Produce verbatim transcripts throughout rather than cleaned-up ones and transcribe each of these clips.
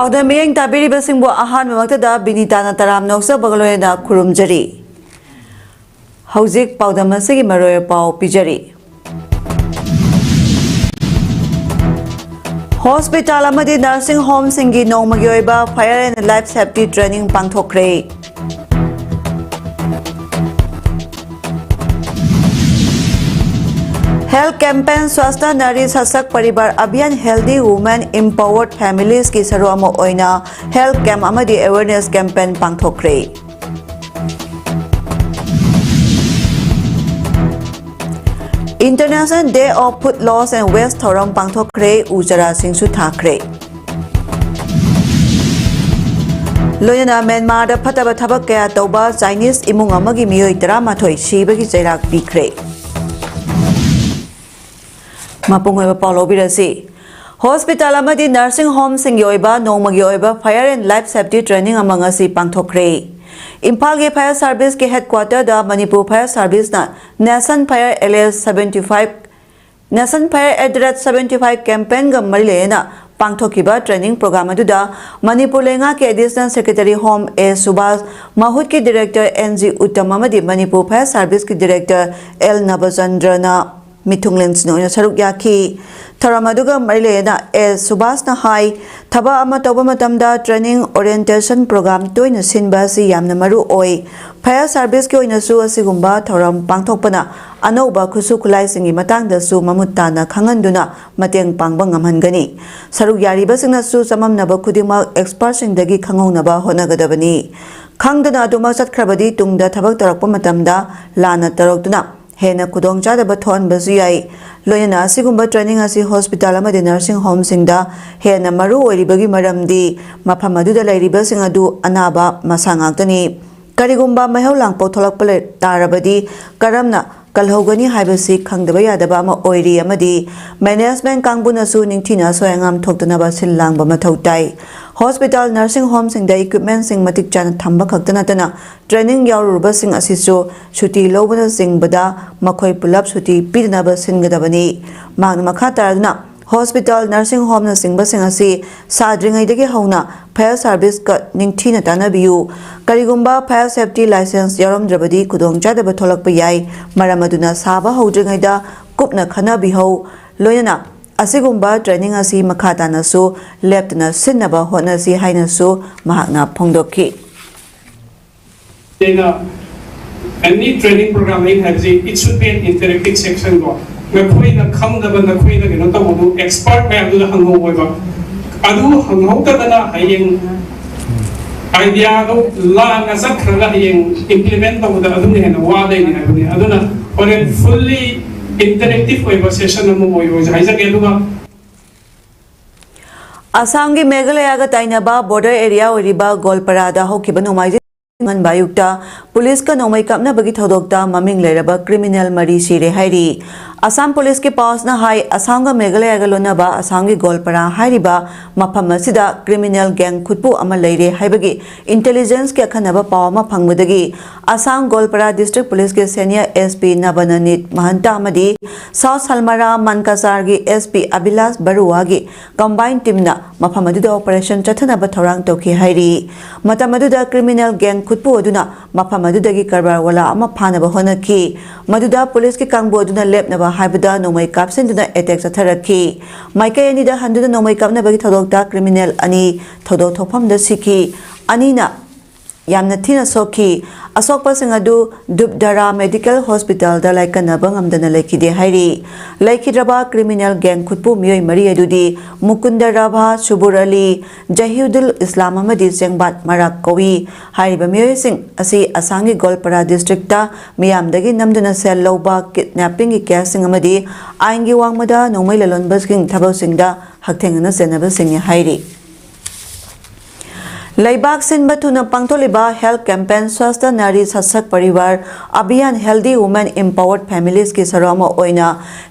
ꯄꯥꯎꯗꯝ ꯃꯤꯠꯌꯦꯡ ꯇꯥꯕꯤꯔꯤꯕꯁꯤꯡꯕꯨ ꯑꯍꯥꯟꯕꯃꯛꯇꯗ ꯕꯤꯅꯤꯇꯥꯅ ꯇꯔꯥꯝꯅ ꯑꯣꯛꯆꯕꯒ ꯂꯣꯏꯅꯅ ꯈꯨꯔꯨꯝꯖꯔꯤ꯫ ꯍꯧꯖꯤꯛ ꯄꯥꯎꯗꯝ ꯑꯁꯤꯒꯤ ꯃꯔꯨꯑꯣꯏꯕ ꯄꯥꯎ ꯄꯤꯖꯔꯤ꯫ ꯍꯣꯁꯄꯤꯇꯥꯜ ꯑꯃꯗꯤ ꯅꯔꯁꯤꯡ ꯍꯣꯝꯁꯤꯡꯒꯤ ꯅꯣꯡꯃꯒꯤ ꯑꯣꯏꯕ Fire and Life Safety Training ꯄꯥꯡꯊꯣꯛꯈ꯭ꯔꯦ꯫ Health Campaign Swasth Nari Sashakt Parivar Abhiyan Healthy Women Empowered Families ꯀꯤ ꯁꯔꯨꯛ ꯑꯃ ꯑꯣꯏꯅ Health Camp ꯑꯃꯗꯤ Awareness Campaign ꯄꯥꯡꯊꯣꯛꯈ꯭ꯔꯦ꯫ International Day of Food Loss and Waste ꯊꯧꯔꯝ ꯄꯥꯡꯊꯣꯛꯈ꯭ꯔꯦ, ꯎ ꯆꯥꯔꯥꯁꯤꯡꯁꯨ ꯊꯥꯈ꯭ꯔꯦ꯫ ꯂꯣꯏꯅꯅ ꯃ꯭ꯌꯥꯟꯃꯥꯔꯗ ꯐꯠꯇꯕ ꯊꯕꯛ ꯀꯌꯥ ꯇꯧꯕ ꯆꯥꯏꯅꯤꯁ ꯏꯃꯨꯡ ꯑꯃꯒꯤ ꯃꯤꯑꯣꯏ ꯇꯔꯥꯃꯥꯊꯣꯏ ꯁꯤꯕꯒꯤ ꯆꯩꯔꯥꯛ ꯄꯤꯈ꯭ꯔꯦ꯫ ꯃꯄꯨꯡ ꯑꯣꯏꯕ ꯄꯥꯎ ꯂꯧꯕꯤꯔꯁꯤ꯫ ꯍꯣꯁꯄꯤꯇꯥꯜ ꯑꯃꯗꯤ ꯅꯔꯁꯤꯡ ꯍꯣꯝꯁꯤꯡꯒꯤ ꯑꯣꯏꯕ ꯅꯣꯡꯃꯒꯤ ꯑꯣꯏꯕ Fire and Life Safety Training ꯑꯃ ꯉꯁꯤ ꯄꯥꯡꯊꯣꯛꯈ꯭ꯔꯦ꯫ ꯏꯝꯐꯥꯜꯒꯤ Fire Service ꯀꯤ headquarter ꯗ ꯃꯅꯤꯄꯨꯔ Fire Service ꯅ Nation Fire L S seventy five, Nation Fire at the rate seventy five campaign ꯒ ꯃꯔꯤ ꯂꯩꯅꯅ ꯄꯥꯡꯊꯣꯛꯈꯤꯕ training program ꯑꯗꯨꯗ ꯃꯅꯤꯄꯨꯔ ꯂꯩꯉꯥꯛꯀꯤ Additional Secretary Home ꯑꯦ ꯁꯨꯕꯥꯁ, ꯃꯍꯨꯠꯀꯤ Director ꯑꯦꯟ ꯖꯤ ꯎꯠꯇꯝ ꯑꯃꯗꯤ ꯃꯅꯤꯄꯨꯔ Fire Service ꯀꯤ Director ꯑꯦꯜ ꯅꯕꯆꯟꯗ꯭ꯔꯅ ꯃꯤꯊꯨꯡꯂꯦꯟꯁꯤꯡ ꯑꯣꯏꯅ ꯁꯔꯨꯛ ꯌꯥꯈꯤ꯫ ꯊꯧꯔꯝ ꯑꯗꯨꯒ ꯃꯔꯤ ꯂꯩꯅꯅ ꯑꯦ ꯁꯨꯕꯥꯁꯅ ꯍꯥꯏ, ꯊꯕꯛ ꯑꯃ ꯇꯧꯕ ꯃꯇꯝꯗ training orientation program ꯇꯣꯏꯅ ꯁꯤꯟꯕ ꯑꯁꯤ ꯌꯥꯝꯅ ꯃꯔꯨ ꯑꯣꯏ꯫ Fire Service ꯀꯤ ꯑꯣꯏꯅꯁꯨ ꯑꯁꯤꯒꯨꯝꯕ ꯊꯧꯔꯝ ꯄꯥꯡꯊꯣꯛꯄꯅ ꯑꯅꯧꯕ ꯈꯨꯠꯁꯨ ꯈꯨꯠꯂꯥꯏꯁꯤꯡꯒꯤ ꯃꯇꯥꯡꯗꯁꯨ ꯃꯃꯨꯠ ꯇꯥꯅ ꯈꯪꯍꯟꯗꯨꯅ ꯃꯇꯦꯡ ꯄꯥꯡꯕ ꯉꯝꯍꯟꯒꯅꯤ꯫ ꯁꯔꯨꯛ ꯌꯥꯔꯤꯕꯁꯤꯡꯅꯁꯨ ꯆꯃꯝꯅꯕ ꯈꯨꯗꯤꯡꯃꯛ expertꯁꯤꯡꯗꯒꯤ ꯈꯪꯍꯧꯅꯕ ꯍꯣꯠꯅꯒꯗꯕꯅꯤ꯫ ꯈꯪꯗꯅ ꯑꯗꯨꯃꯛ ꯆꯠꯈ꯭ꯔꯕꯗꯤ ꯇꯨꯡꯗ ꯊꯕꯛ ꯇꯧꯔꯛꯄ ꯃꯇꯝꯗ ꯂꯥꯟꯅ ꯇꯧꯔꯛꯇꯨꯅ ꯍꯦꯟꯅ ꯈꯨꯗꯣꯡꯆꯥꯗꯕ ꯊꯣꯛꯍꯟꯕꯁꯨ ꯌꯥꯏ꯫ ꯂꯣꯏꯅꯅ ꯑꯁꯤꯒꯨꯝꯕ training ꯑꯁꯤ ꯍꯣꯁꯄꯤꯇꯥꯜ ꯑꯃꯗꯤ ꯅꯔꯁꯤꯡ ꯍꯣꯝꯁꯤꯡꯗ ꯍꯦꯟꯅ ꯃꯔꯨ ꯑꯣꯏꯔꯤꯕꯒꯤ ꯃꯔꯝꯗꯤ ꯃꯐꯝ ꯑꯗꯨꯗ ꯂꯩꯔꯤꯕꯁꯤꯡ ꯑꯗꯨ ꯑꯅꯥꯕ ꯃꯁꯥ ꯉꯥꯛꯇꯅꯤ꯫ ꯀꯔꯤꯒꯨꯝꯕ ꯃꯩꯍꯧ ꯂꯥꯡꯄꯣꯛ ꯊꯣꯛꯂꯛꯄ ꯂꯩ-, ꯇꯥꯔꯕꯗꯤ ꯀꯔꯝꯅ ꯀꯜꯍꯧꯒꯅꯤ ꯍꯥꯏꯕꯁꯤ ꯈꯪꯗꯕ ꯌꯥꯗꯕ ꯑꯃ ꯑꯣꯏꯔꯤ ꯑꯃꯗꯤ management ꯀꯥꯡꯕꯨꯅꯁꯨ ꯅꯤꯡꯊꯤꯅ ꯑꯁꯣꯏ ꯑꯉꯥꯝ ꯊꯣꯛꯇꯅꯕ ꯁꯤꯜ ꯂꯥꯡꯕ ꯃꯊꯧ ꯇꯥꯏ꯫ ꯍꯣꯁꯄꯤꯇꯥꯜ, ꯅꯔꯁꯤꯡ ꯍꯣꯝꯁꯤꯡꯗ equipmentꯁꯤꯡ ꯃꯇꯤꯛ ꯆꯥꯅ ꯊꯝꯕ ꯈꯛꯇ ꯅꯠꯇꯅ training ꯌꯥꯎꯔꯨꯔꯕꯁꯤꯡ ꯑꯁꯤꯁꯨ ꯁꯨꯇꯤ ꯂꯧꯕꯅꯆꯤꯡꯕꯗ ꯃꯈꯣꯏ ꯄꯨꯂꯞ ꯁꯨꯇꯤ ꯄꯤꯗꯅꯕ ꯁꯤꯟꯒꯗꯕꯅꯤ꯫ ꯃꯍꯥꯛꯅ ꯃꯈꯥ ꯇꯥꯔꯗꯨꯅ ꯍꯣꯁꯄꯤꯇꯥꯜ, ꯅꯔꯁꯤꯡ ꯍꯣꯝꯅꯆꯤꯡꯕꯁꯤꯡ ꯑꯁꯤ ꯁꯥꯗ꯭ꯔꯤꯉꯩꯗꯒꯤ ꯍꯧꯅ ꯐꯥꯌꯔ ꯁꯥꯔꯚꯤꯁꯀ ꯅꯤꯡꯊꯤꯅ ꯇꯥꯟꯅꯕꯤꯌꯨ꯫ ꯀꯔꯤꯒꯨꯝꯕ ꯐꯥꯌꯔ ꯁꯦꯐꯇꯤ ꯂꯥꯏꯁꯦꯟꯁ ꯌꯥꯎꯔꯝꯗ꯭ꯔꯕꯗꯤ ꯈꯨꯗꯣꯡꯆꯥꯗꯕ ꯊꯣꯛꯂꯛꯄ ꯌꯥꯏ꯫ ꯃꯔꯝ ꯑꯗꯨꯅ ꯁꯥꯕ ꯍꯧꯗ꯭ꯔꯤꯉꯩꯗ ꯀꯨꯞꯅ ꯈꯟꯅꯕꯤꯍꯧ꯫ ꯂꯣꯏꯅꯅ ꯑꯁꯤꯒꯨꯝꯕ ꯇ꯭ꯔꯦꯅꯤꯡ ꯑꯁꯤ ꯃꯈꯥ ꯇꯥꯅꯁꯨ ꯂꯦꯞꯇꯅ ꯁꯤꯟꯅꯕ ꯍꯣꯠꯅꯁꯤ ꯍꯥꯏꯅꯁꯨ ꯃꯍꯥꯛꯅ ꯐꯣꯡꯗꯣꯛꯈꯤ꯫ ꯑꯩꯅ any training program ꯑꯩꯅ ꯍꯥꯏꯕꯁꯤ it should be an interactive session ꯀꯣ꯫ ꯅꯈꯣꯏꯅ ꯈꯪꯗꯕ, ꯅꯈꯣꯏꯅ ꯀꯩꯅꯣ ꯇꯧꯕꯗꯨ expert ꯃꯌꯥꯝꯗꯨꯗ ꯍꯪꯍꯧꯕ꯫ ꯑꯗꯨ ꯍꯪꯍꯧꯗꯗꯅ ꯍꯌꯦꯡ idea ꯗꯣ ꯂꯥꯟꯅ ꯆꯠꯈ꯭ꯔꯒ ꯍꯌꯦꯡ implement ꯇꯧꯕꯗ ꯑꯗꯨꯅ ꯍꯦꯟꯅ ꯋꯥꯗꯣꯏꯅꯤ ꯍꯥꯏꯕꯅꯤ꯫ ꯑꯗꯨꯅ ꯍꯣꯔꯦꯟ fully interactive ꯑꯣꯏꯕ session ꯑꯃ ꯑꯣꯏꯔꯣꯏꯁꯦ ꯍꯥꯏꯖꯒꯦ꯫ ꯑꯗꯨꯒ ꯑꯁꯥꯝꯒꯤ ꯃꯦꯘꯥꯂꯌꯥꯒ ꯇꯥꯏꯅꯕ border area ꯑꯣꯏꯔꯤꯕ ꯒꯣꯜꯄꯔꯥꯗ ꯍꯧꯈꯤꯕ ꯅꯣꯡꯃꯥꯏꯖꯤꯡ ꯉꯟꯕ ꯑꯌꯨꯛꯇ ꯄꯨꯂꯤꯁꯀ ꯅꯣꯡꯃꯩ ꯀꯥꯞꯅꯕꯒꯤ ꯊꯧꯗꯣꯛꯇ ꯃꯃꯤꯡ ꯂꯩꯔꯕ criminal ꯃꯔꯤ ꯁꯤꯔꯦ ꯍꯥꯏꯔꯤ꯫ ꯑꯁꯥꯝ ꯄꯨꯂꯤꯁꯀꯤ ꯄꯥꯎꯁꯅ ꯍꯥꯏ, ꯑꯁꯥꯝꯒ ꯃꯦꯘꯥꯂꯌꯥꯒ ꯂꯣꯟꯅꯕ ꯑꯁꯥꯝꯒꯤ ꯒꯣꯜꯄꯔꯥ ꯍꯥꯏꯔꯤꯕ ꯃꯐꯝ ꯑꯁꯤꯗ criminal gang ꯈꯨꯠꯄꯨ ꯑꯃ ꯂꯩꯔꯦ ꯍꯥꯏꯕꯒꯤ intelligence ꯀꯤ ꯑꯈꯟꯅꯕ ꯄꯥꯎ ꯑꯃ ꯐꯪꯕꯗꯒꯤ ꯑꯁꯥꯝ ꯒꯣꯜꯄꯔꯥ district police ꯀꯤ senior S P ꯅꯕꯅꯅꯤꯠ ꯃꯍꯟꯇ ꯑꯃꯗꯤ South ꯁꯜꯃꯔꯥ ꯃꯟꯀꯥꯆꯥꯔꯒꯤ S P Abhilash ꯕꯔꯨꯋꯥꯒꯤ combine team ꯅ ꯃꯐꯝ ꯑꯗꯨꯗ operation ꯆꯠꯊꯅꯕ ꯊꯧꯔꯥꯡ ꯇꯧꯈꯤ ꯍꯥꯏꯔꯤ꯫ ꯃꯇꯝ ꯑꯗꯨꯗ criminal gang ꯈꯨꯠꯄꯨ ꯑꯗꯨꯅ ꯃꯐꯝ ꯑꯗꯨꯗꯒꯤ ꯀꯔꯕꯥꯔ ꯋꯥꯂꯥ ꯑꯃ ꯐꯥꯅꯕ ꯍꯣꯠꯅꯈꯤ꯫ ꯃꯗꯨꯗ ꯄꯨꯂꯤꯁꯀꯤ ꯀꯥꯡꯕꯨ ꯑꯗꯨꯅ ꯂꯦꯞꯅꯕ ꯍꯥꯏꯕꯗ ꯅꯣꯡꯃꯩ ꯀꯥꯞꯁꯤꯟꯗꯨꯅ attack ꯆꯠꯊꯔꯛꯈꯤ꯫ ꯃꯥꯏꯀꯩ ꯑꯅꯤꯗ ꯍꯟꯗꯨꯅ ꯅꯣꯡꯃꯩ ꯀꯥꯞꯅꯕꯒꯤ ꯊꯧꯗꯣꯛꯇ criminal ꯑꯅꯤ ꯊꯧꯗꯣꯛ ꯊꯣꯛꯐꯝꯗ ꯁꯤꯈꯤ꯫ ꯑꯅꯤꯅ ꯌꯥꯝꯅ ꯊꯤꯅ ꯁꯣꯛꯈꯤ꯫ ꯑꯁꯣꯛꯄꯁꯤꯡ ꯑꯗꯨ ꯗꯨꯞꯗꯥꯔꯥ medical hospital ꯗ ꯂꯥꯏꯀꯠꯅꯕ ꯉꯝꯗꯅ ꯂꯩꯈꯤꯗꯦ ꯍꯥꯏꯔꯤ꯫ ꯂꯩꯈꯤꯗ꯭ꯔꯕ criminal gang ꯈꯨꯠꯄꯨ ꯃꯤꯑꯣꯏ ꯃꯔꯤ ꯑꯗꯨꯗꯤ ꯃꯨꯀꯨꯟꯗ ꯔꯥꯚꯥ, ꯁꯨꯕꯨꯔ ꯑꯂꯤ, ꯖꯍꯤꯎꯗꯨꯜ ꯏꯁꯂꯥꯝ ꯑꯃꯗꯤ ꯆꯦꯡꯕꯥꯠ ꯃꯔꯥꯛ ꯀꯧꯏ꯫ ꯍꯥꯏꯔꯤꯕ ꯃꯤꯑꯣꯏꯁꯤꯡ ꯑꯁꯤ ꯑꯁꯥꯝꯒꯤ ꯒꯣꯜꯄꯔꯥ district ꯇ ꯃꯤꯌꯥꯝꯗꯒꯤ ꯅꯝꯗꯨꯅ ꯁꯦꯜ ꯂꯧꯕ, kidnapping ꯒꯤ case ꯁꯤꯡ ꯑꯃꯗꯤ ꯑꯥꯏꯟꯒꯤ ꯋꯥꯡꯃꯗ ꯅꯣꯡꯃꯩ ꯂꯂꯣꯟꯕꯁꯤꯡ ꯊꯕꯛꯁꯤꯡꯗ ꯍꯛꯊꯦꯡꯅꯅ ꯆꯦꯟꯅꯕꯁꯤꯡꯅꯤ ꯍꯥꯏꯔꯤ꯫ ꯂꯩꯕꯥꯛ ꯁꯤꯟꯕ ꯊꯨꯡꯅ ꯄꯥꯡꯊꯣꯛꯂꯤꯕ health campaign Swasth Nari Sashakt Parivar Abhiyan Healthy Women Empowered Families ꯀꯤ ꯁꯔꯨꯛ ꯑꯃ ꯑꯣꯏꯅ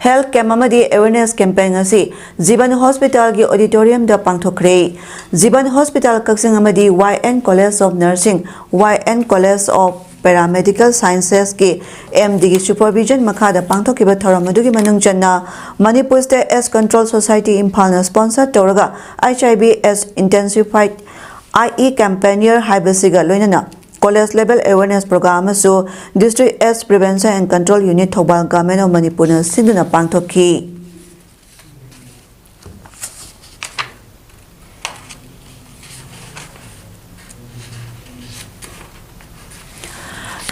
health camp ꯑꯃꯗꯤ awareness campaign ꯑꯁꯤ ꯖꯤꯕꯟ hospital ꯒꯤ auditorium ꯗ ꯄꯥꯡꯊꯣꯛꯈ꯭ꯔꯦ꯫ ꯖꯤꯕꯟ hospital ꯀꯛꯆꯤꯡ ꯑꯃꯗꯤ Y N College of Nursing, Y N College of Paramedical Sciences ꯀꯤ M D ꯒꯤ supervision ꯃꯈꯥꯗ ꯄꯥꯡꯊꯣꯛꯈꯤꯕ ꯊꯧꯔꯝ ꯑꯗꯨꯒꯤ ꯃꯅꯨꯡ ꯆꯟꯅ Manipur State AIDS Control Society ꯏꯝꯐꯥꯜꯅ sponsor ꯇꯧꯔꯒ H I V AIDS Intensified I E Campaigner ꯍꯥꯏꯕꯁꯤꯒ ꯂꯣꯏꯅꯅ college level awareness program ꯑꯃꯁꯨ District AIDS Prevention and Control Unit Thoubal Government of ꯃꯅꯤꯄꯨꯔꯅ ꯁꯤꯟꯗꯨꯅ ꯄꯥꯡꯊꯣꯛꯈꯤ꯫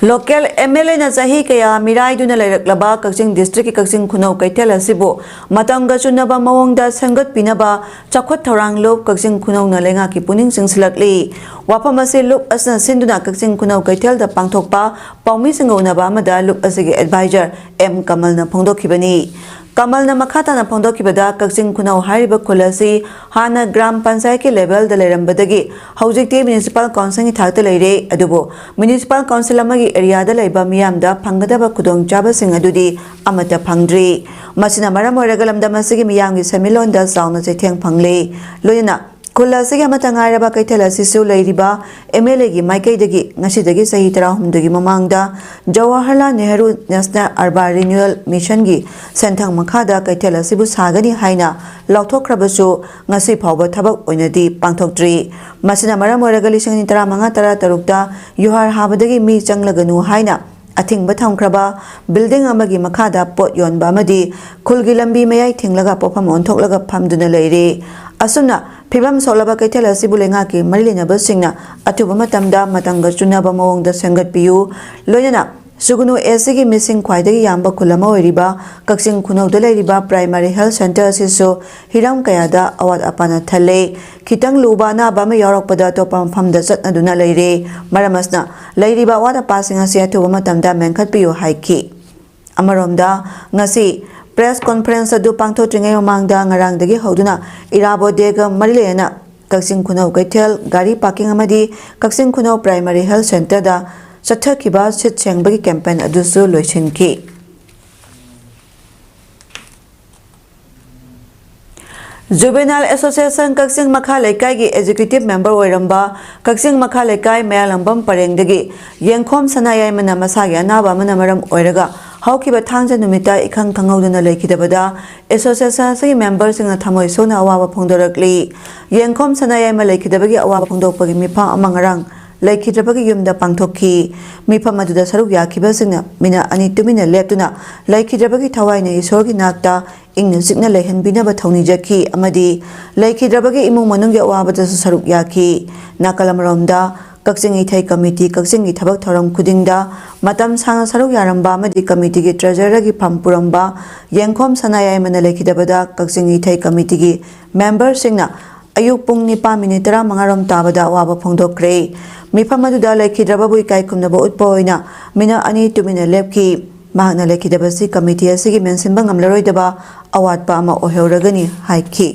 Local M L A ꯅ ꯆꯍꯤ ꯀꯌꯥ ꯃꯤꯔꯥꯏꯗꯨꯅ ꯂꯩꯔꯛꯂꯕ ꯀꯛꯆꯤꯡ district ꯀꯤ ꯀꯛꯆꯤꯡ ꯈꯨꯅꯧ ꯀꯩꯊꯦꯜ ꯑꯁꯤꯕꯨ ꯃꯇꯝꯒ ꯆꯨꯅꯕ ꯃꯑꯣꯡꯗ ꯁꯦꯝꯒꯠꯄꯤꯅꯕ ꯆꯥꯎꯈꯠ ꯊꯧꯔꯥꯡ ꯂꯨꯞ ꯀꯛꯆꯤꯡ ꯈꯨꯅꯧꯅ ꯂꯩꯉꯥꯛꯀꯤ ꯄꯨꯛꯅꯤꯡ ꯆꯤꯡꯁꯤꯜꯂꯛꯂꯤ꯫ ꯋꯥꯐꯝ ꯑꯁꯤ ꯂꯨꯞ ꯑꯁꯤꯅ ꯁꯤꯟꯗꯨꯅ ꯀꯛꯆꯤꯡ ꯈꯨꯅꯧ ꯀꯩꯊꯦꯜꯗ ꯄꯥꯡꯊꯣꯛꯄ ꯄꯥꯎꯃꯤꯁꯤꯡꯒ ꯎꯅꯕ ꯑꯃꯗ ꯂꯨꯞ ꯑꯁꯤꯒꯤ advisor M ꯀꯃꯜꯅ ꯐꯣꯡꯗꯣꯛꯈꯤꯕꯅꯤ꯫ ꯀꯃꯜꯅ ꯃꯈꯥ ꯇꯥꯅ ꯐꯣꯡꯗꯣꯛꯈꯤꯕꯗ, ꯀꯛꯆꯤꯡ ꯈꯨꯅꯧ ꯍꯥꯏꯔꯤꯕ ꯈꯨꯜ ꯑꯁꯤ ꯍꯥꯟꯅ ꯒ꯭ꯔꯥꯝ ꯄꯟꯆꯥꯌꯠꯀꯤ level ꯗ ꯂꯩꯔꯝꯕꯗꯒꯤ ꯍꯧꯖꯤꯛꯇꯤ municipal council ꯒꯤ ꯊꯥꯛꯇ ꯂꯩꯔꯦ꯫ ꯑꯗꯨꯕꯨ municipal council ꯑꯃꯒꯤ area ꯗ ꯂꯩꯕ ꯃꯤꯌꯥꯝꯗ ꯐꯪꯒꯗꯕ ꯈꯨꯗꯣꯡꯆꯥꯕꯁꯤꯡ ꯑꯗꯨꯗꯤ ꯑꯃꯠꯇ ꯐꯪꯗ꯭ꯔꯤ꯫ ꯃꯁꯤꯅ ꯃꯔꯝ ꯑꯣꯏꯔꯒ ꯂꯝꯗꯝ ꯑꯁꯤꯒꯤ ꯃꯤꯌꯥꯝꯒꯤ ꯁꯦꯟꯃꯤꯠꯂꯣꯟꯗ ꯆꯥꯎꯅ ꯆꯩꯊꯦꯡ ꯐꯪꯂꯦ꯫ ꯂꯣꯏꯅꯅ ꯈꯨꯜ ꯑꯁꯤꯒꯤ ꯑꯃꯠꯇ ꯉꯥꯏꯔꯕ ꯀꯩꯊꯦꯜ ꯑꯁꯤꯁꯨ ꯂꯩꯔꯤꯕ M L A ꯒꯤ ꯃꯥꯏꯀꯩꯗꯒꯤ ꯉꯁꯤꯗꯒꯤ ꯆꯍꯤ ꯇꯔꯥꯍꯨꯝꯗꯣꯏꯒꯤ ꯃꯃꯥꯡꯗ Jawaharlal Nehru National Urban Renewal Mission ꯒꯤ ꯁꯦꯟꯊꯪ ꯃꯈꯥꯗ ꯀꯩꯊꯦꯜ ꯑꯁꯤꯕꯨ ꯁꯥꯒꯅꯤ ꯍꯥꯏꯅ ꯂꯥꯎꯊꯣꯛꯈ꯭ꯔꯕꯁꯨ ꯉꯁꯤ ꯐꯥꯎꯕ ꯊꯕꯛ ꯑꯣꯏꯅꯗꯤ ꯄꯥꯡꯊꯣꯛꯇ꯭ꯔꯤ꯫ ꯃꯁꯤꯅ ꯃꯔꯝ ꯑꯣꯏꯔꯒ ꯂꯤꯁꯤꯡ ꯑꯅꯤ ꯇꯔꯥꯃꯉꯥ ꯇꯔꯥꯇꯔꯨꯛꯇ ꯌꯨꯍꯥꯔ ꯍꯥꯕꯗꯒꯤ ꯃꯤ ꯆꯪꯂꯒꯅꯨ ꯍꯥꯏꯅ ꯑꯊꯤꯡꯕ ꯊꯝꯈ꯭ꯔꯕ building ꯑꯃꯒꯤ ꯃꯈꯥꯗ ꯄꯣꯠ ꯌꯣꯟꯕ ꯑꯃꯗꯤ ꯈꯨꯜꯒꯤ ꯂꯝꯕꯤ ꯃꯌꯥꯏ ꯊꯤꯡꯂꯒ ꯄꯣꯠꯐꯝ ꯑꯣꯟꯊꯣꯛꯂꯒ ꯐꯝꯗꯨꯅ ꯂꯩꯔꯦ꯫ ꯑꯁꯨꯝꯅ ꯐꯤꯕꯝ ꯁꯣꯛꯂꯕ ꯀꯩꯊꯦꯜ ꯑꯁꯤꯕꯨ ꯂꯩꯉꯥꯛꯀꯤ ꯃꯔꯤ ꯂꯩꯅꯕꯁꯤꯡꯅ ꯑꯊꯨꯕ ꯃꯇꯝꯗ ꯃꯇꯝꯒ ꯆꯨꯅꯕ ꯃꯑꯣꯡꯗ ꯁꯦꯝꯒꯠꯄꯤꯌꯨ꯫ ꯂꯣꯏꯅꯅ ꯁꯨꯒꯅꯨ ꯑꯦꯁ ꯁꯤꯒꯤ ꯃꯤꯁꯤꯡ ꯈ꯭ꯋꯥꯏꯗꯒꯤ ꯌꯥꯝꯕ ꯈꯨꯜ ꯑꯃ ꯑꯣꯏꯔꯤꯕ ꯀꯛꯆꯤꯡ ꯈꯨꯅꯧꯗ ꯂꯩꯔꯤꯕ primary health centre ꯑꯁꯤꯁꯨ ꯍꯤꯔꯝ ꯀꯌꯥꯗ ꯑꯋꯥꯠ ꯑꯄꯥꯅ ꯊꯜꯂꯦ꯫ ꯈꯤꯇꯪ ꯂꯨꯕ ꯑꯅꯥꯕ ꯑꯃ ꯌꯥꯎꯔꯛꯄꯗ ꯑꯇꯣꯞꯄ ꯃꯐꯝꯗ ꯆꯠꯅꯗꯨꯅ ꯂꯩꯔꯦ꯫ ꯃꯔꯝ ꯑꯁꯤꯅ ꯂꯩꯔꯤꯕ ꯑꯋꯥꯠ ꯑꯄꯥꯁꯤꯡ ꯑꯁꯤ ꯑꯊꯨꯕ ꯃꯇꯝꯗ ꯃꯦꯟꯈꯠꯄꯤꯌꯨ ꯍꯥꯏꯈꯤ꯫ ꯑꯃꯔꯣꯝꯗ, ꯉꯁꯤ press conference ꯑꯗꯨ ꯄꯥꯡꯊꯣꯛꯇ꯭ꯔꯤꯉꯩ ꯃꯃꯥꯡꯗ ꯉꯔꯥꯡꯗꯒꯤ ꯍꯧꯗꯨꯅ ꯏꯔꯥꯕꯣꯠ ꯗꯦꯒ ꯃꯔꯤ ꯂꯩꯅꯅ ꯀꯛꯆꯤꯡ ꯈꯨꯅꯧ ꯀꯩꯊꯦꯜ, ꯒꯥꯔꯤ parking ꯑꯃꯗꯤ ꯀꯛꯆꯤꯡ ꯈꯨꯅꯧ primary health centre ꯗ ꯆꯠꯊꯈꯤꯕ ꯁꯤꯠ ꯁꯦꯡꯕꯒꯤ campaign ꯑꯗꯨꯁꯨ ꯂꯣꯏꯁꯤꯟꯈꯤ꯫ Juvenile Association ꯀꯛꯆꯤꯡ ꯃꯈꯥ ꯂꯩꯀꯥꯏꯒꯤ executive member ꯑꯣꯏꯔꯝꯕ ꯀꯛꯆꯤꯡ ꯃꯈꯥ ꯂꯩꯀꯥꯏ ꯃꯌꯥꯡꯂꯝꯕꯝ ꯄꯔꯦꯡꯗꯒꯤ ꯌꯦꯡꯈꯣꯝ ꯁꯅꯥꯌꯥꯏꯃꯅ ꯃꯁꯥꯒꯤ ꯑꯅꯥꯕ ꯑꯃꯅ ꯃꯔꯝ ꯑꯣꯏꯔꯒ ꯍꯧꯈꯤꯕ ꯊꯥꯡꯖ ꯅꯨꯃꯤꯠꯇ ꯏꯈꯪ ꯈꯪꯍꯧꯗꯅ ꯂꯩꯈꯤꯗꯕꯗ association ꯑꯁꯤꯒꯤ memberꯁꯤꯡꯅ ꯊꯃꯣꯏ ꯁꯣꯛꯅ ꯑꯋꯥꯕ ꯐꯣꯡꯗꯣꯔꯛꯂꯤ꯫ ꯌꯦꯡꯈꯣꯝ ꯁꯅꯥꯌꯥꯏꯃ ꯂꯩꯈꯤꯗꯕꯒꯤ ꯑꯋꯥꯕ ꯐꯣꯡꯗꯣꯛꯄꯒꯤ ꯃꯤꯐꯝ ꯑꯃ ꯉꯔꯥꯡ ꯂꯩꯈꯤꯗ꯭ꯔꯕꯒꯤ ꯌꯨꯝꯗ ꯄꯥꯡꯊꯣꯛꯈꯤ꯫ ꯃꯤꯐꯝ ꯑꯗꯨꯗ ꯁꯔꯨꯛ ꯌꯥꯈꯤꯕꯁꯤꯡꯅ ꯃꯤꯅꯠ ꯑꯅꯤ ꯇꯨꯃꯤꯟꯅ ꯂꯦꯞꯇꯨꯅ ꯂꯩꯈꯤꯗ꯭ꯔꯕꯒꯤ ꯊꯋꯥꯏꯅ ꯏꯁꯣꯔꯒꯤ ꯅꯥꯛꯇ ꯏꯪꯅ ꯆꯤꯛꯅ ꯂꯩꯍꯟꯕꯤꯅꯕ ꯊꯧꯅꯤꯖꯈꯤ ꯑꯃꯗꯤ ꯂꯩꯈꯤꯗ꯭ꯔꯕꯒꯤ ꯏꯃꯨꯡ ꯃꯅꯨꯡꯒꯤ ꯑꯋꯥꯕꯗꯁꯨ ꯁꯔꯨꯛ ꯌꯥꯈꯤ꯫ ꯅꯥꯀꯜ ꯑꯃꯔꯣꯝꯗ, ꯀꯛꯆꯤꯡ ꯏꯊꯩ ꯀꯃꯤꯇꯤ ꯀꯛꯆꯤꯡꯒꯤ ꯊꯕꯛ ꯊꯧꯔꯝ ꯈꯨꯗꯤꯡꯗ ꯃꯇꯝ ꯁꯥꯡꯅ ꯁꯔꯨꯛ ꯌꯥꯔꯝꯕ ꯑꯃꯗꯤ ꯀꯃꯤꯇꯤꯒꯤ treasurerꯒꯤ ꯐꯝ ꯄꯨꯔꯝꯕ ꯌꯦꯡꯈꯣꯝ ꯁꯅꯥꯌꯥꯏꯃꯅ ꯂꯩꯈꯤꯗꯕꯗ ꯀꯛꯆꯤꯡ ꯏꯊꯩ ꯀꯃꯤꯇꯤꯒꯤ memberꯁꯤꯡꯅ ꯑꯌꯨꯛ ꯄꯨꯡ ꯅꯤꯄꯥꯟ ꯃꯤꯅꯤꯠ ꯇꯔꯥꯃꯉꯥ ꯔꯣꯝ ꯇꯥꯕꯗ ꯑꯋꯥꯕ ꯐꯣꯡꯗꯣꯛꯈ꯭ꯔꯦ꯫ ꯃꯤꯐꯝ ꯑꯗꯨꯗ ꯂꯩꯈꯤꯗ꯭ꯔꯕꯕꯨ ꯏꯀꯥꯏ ꯈꯨꯝꯅꯕ ꯎꯠꯄ ꯑꯣꯏꯅ ꯃꯤꯅꯠ ꯑꯅꯤ ꯇꯨꯃꯤꯟꯅ ꯂꯦꯞꯈꯤ꯫ ꯃꯍꯥꯛꯅ ꯂꯩꯈꯤꯗꯕꯁꯤ ꯀꯃꯤꯇꯤ ꯑꯁꯤꯒꯤ ꯃꯦꯟꯁꯤꯟꯕ ꯉꯝꯂꯔꯣꯏꯗꯕ ꯑꯋꯥꯠꯄ ꯑꯃ ꯑꯣꯏꯍꯧꯔꯒꯅꯤ ꯍꯥꯏꯈꯤ꯫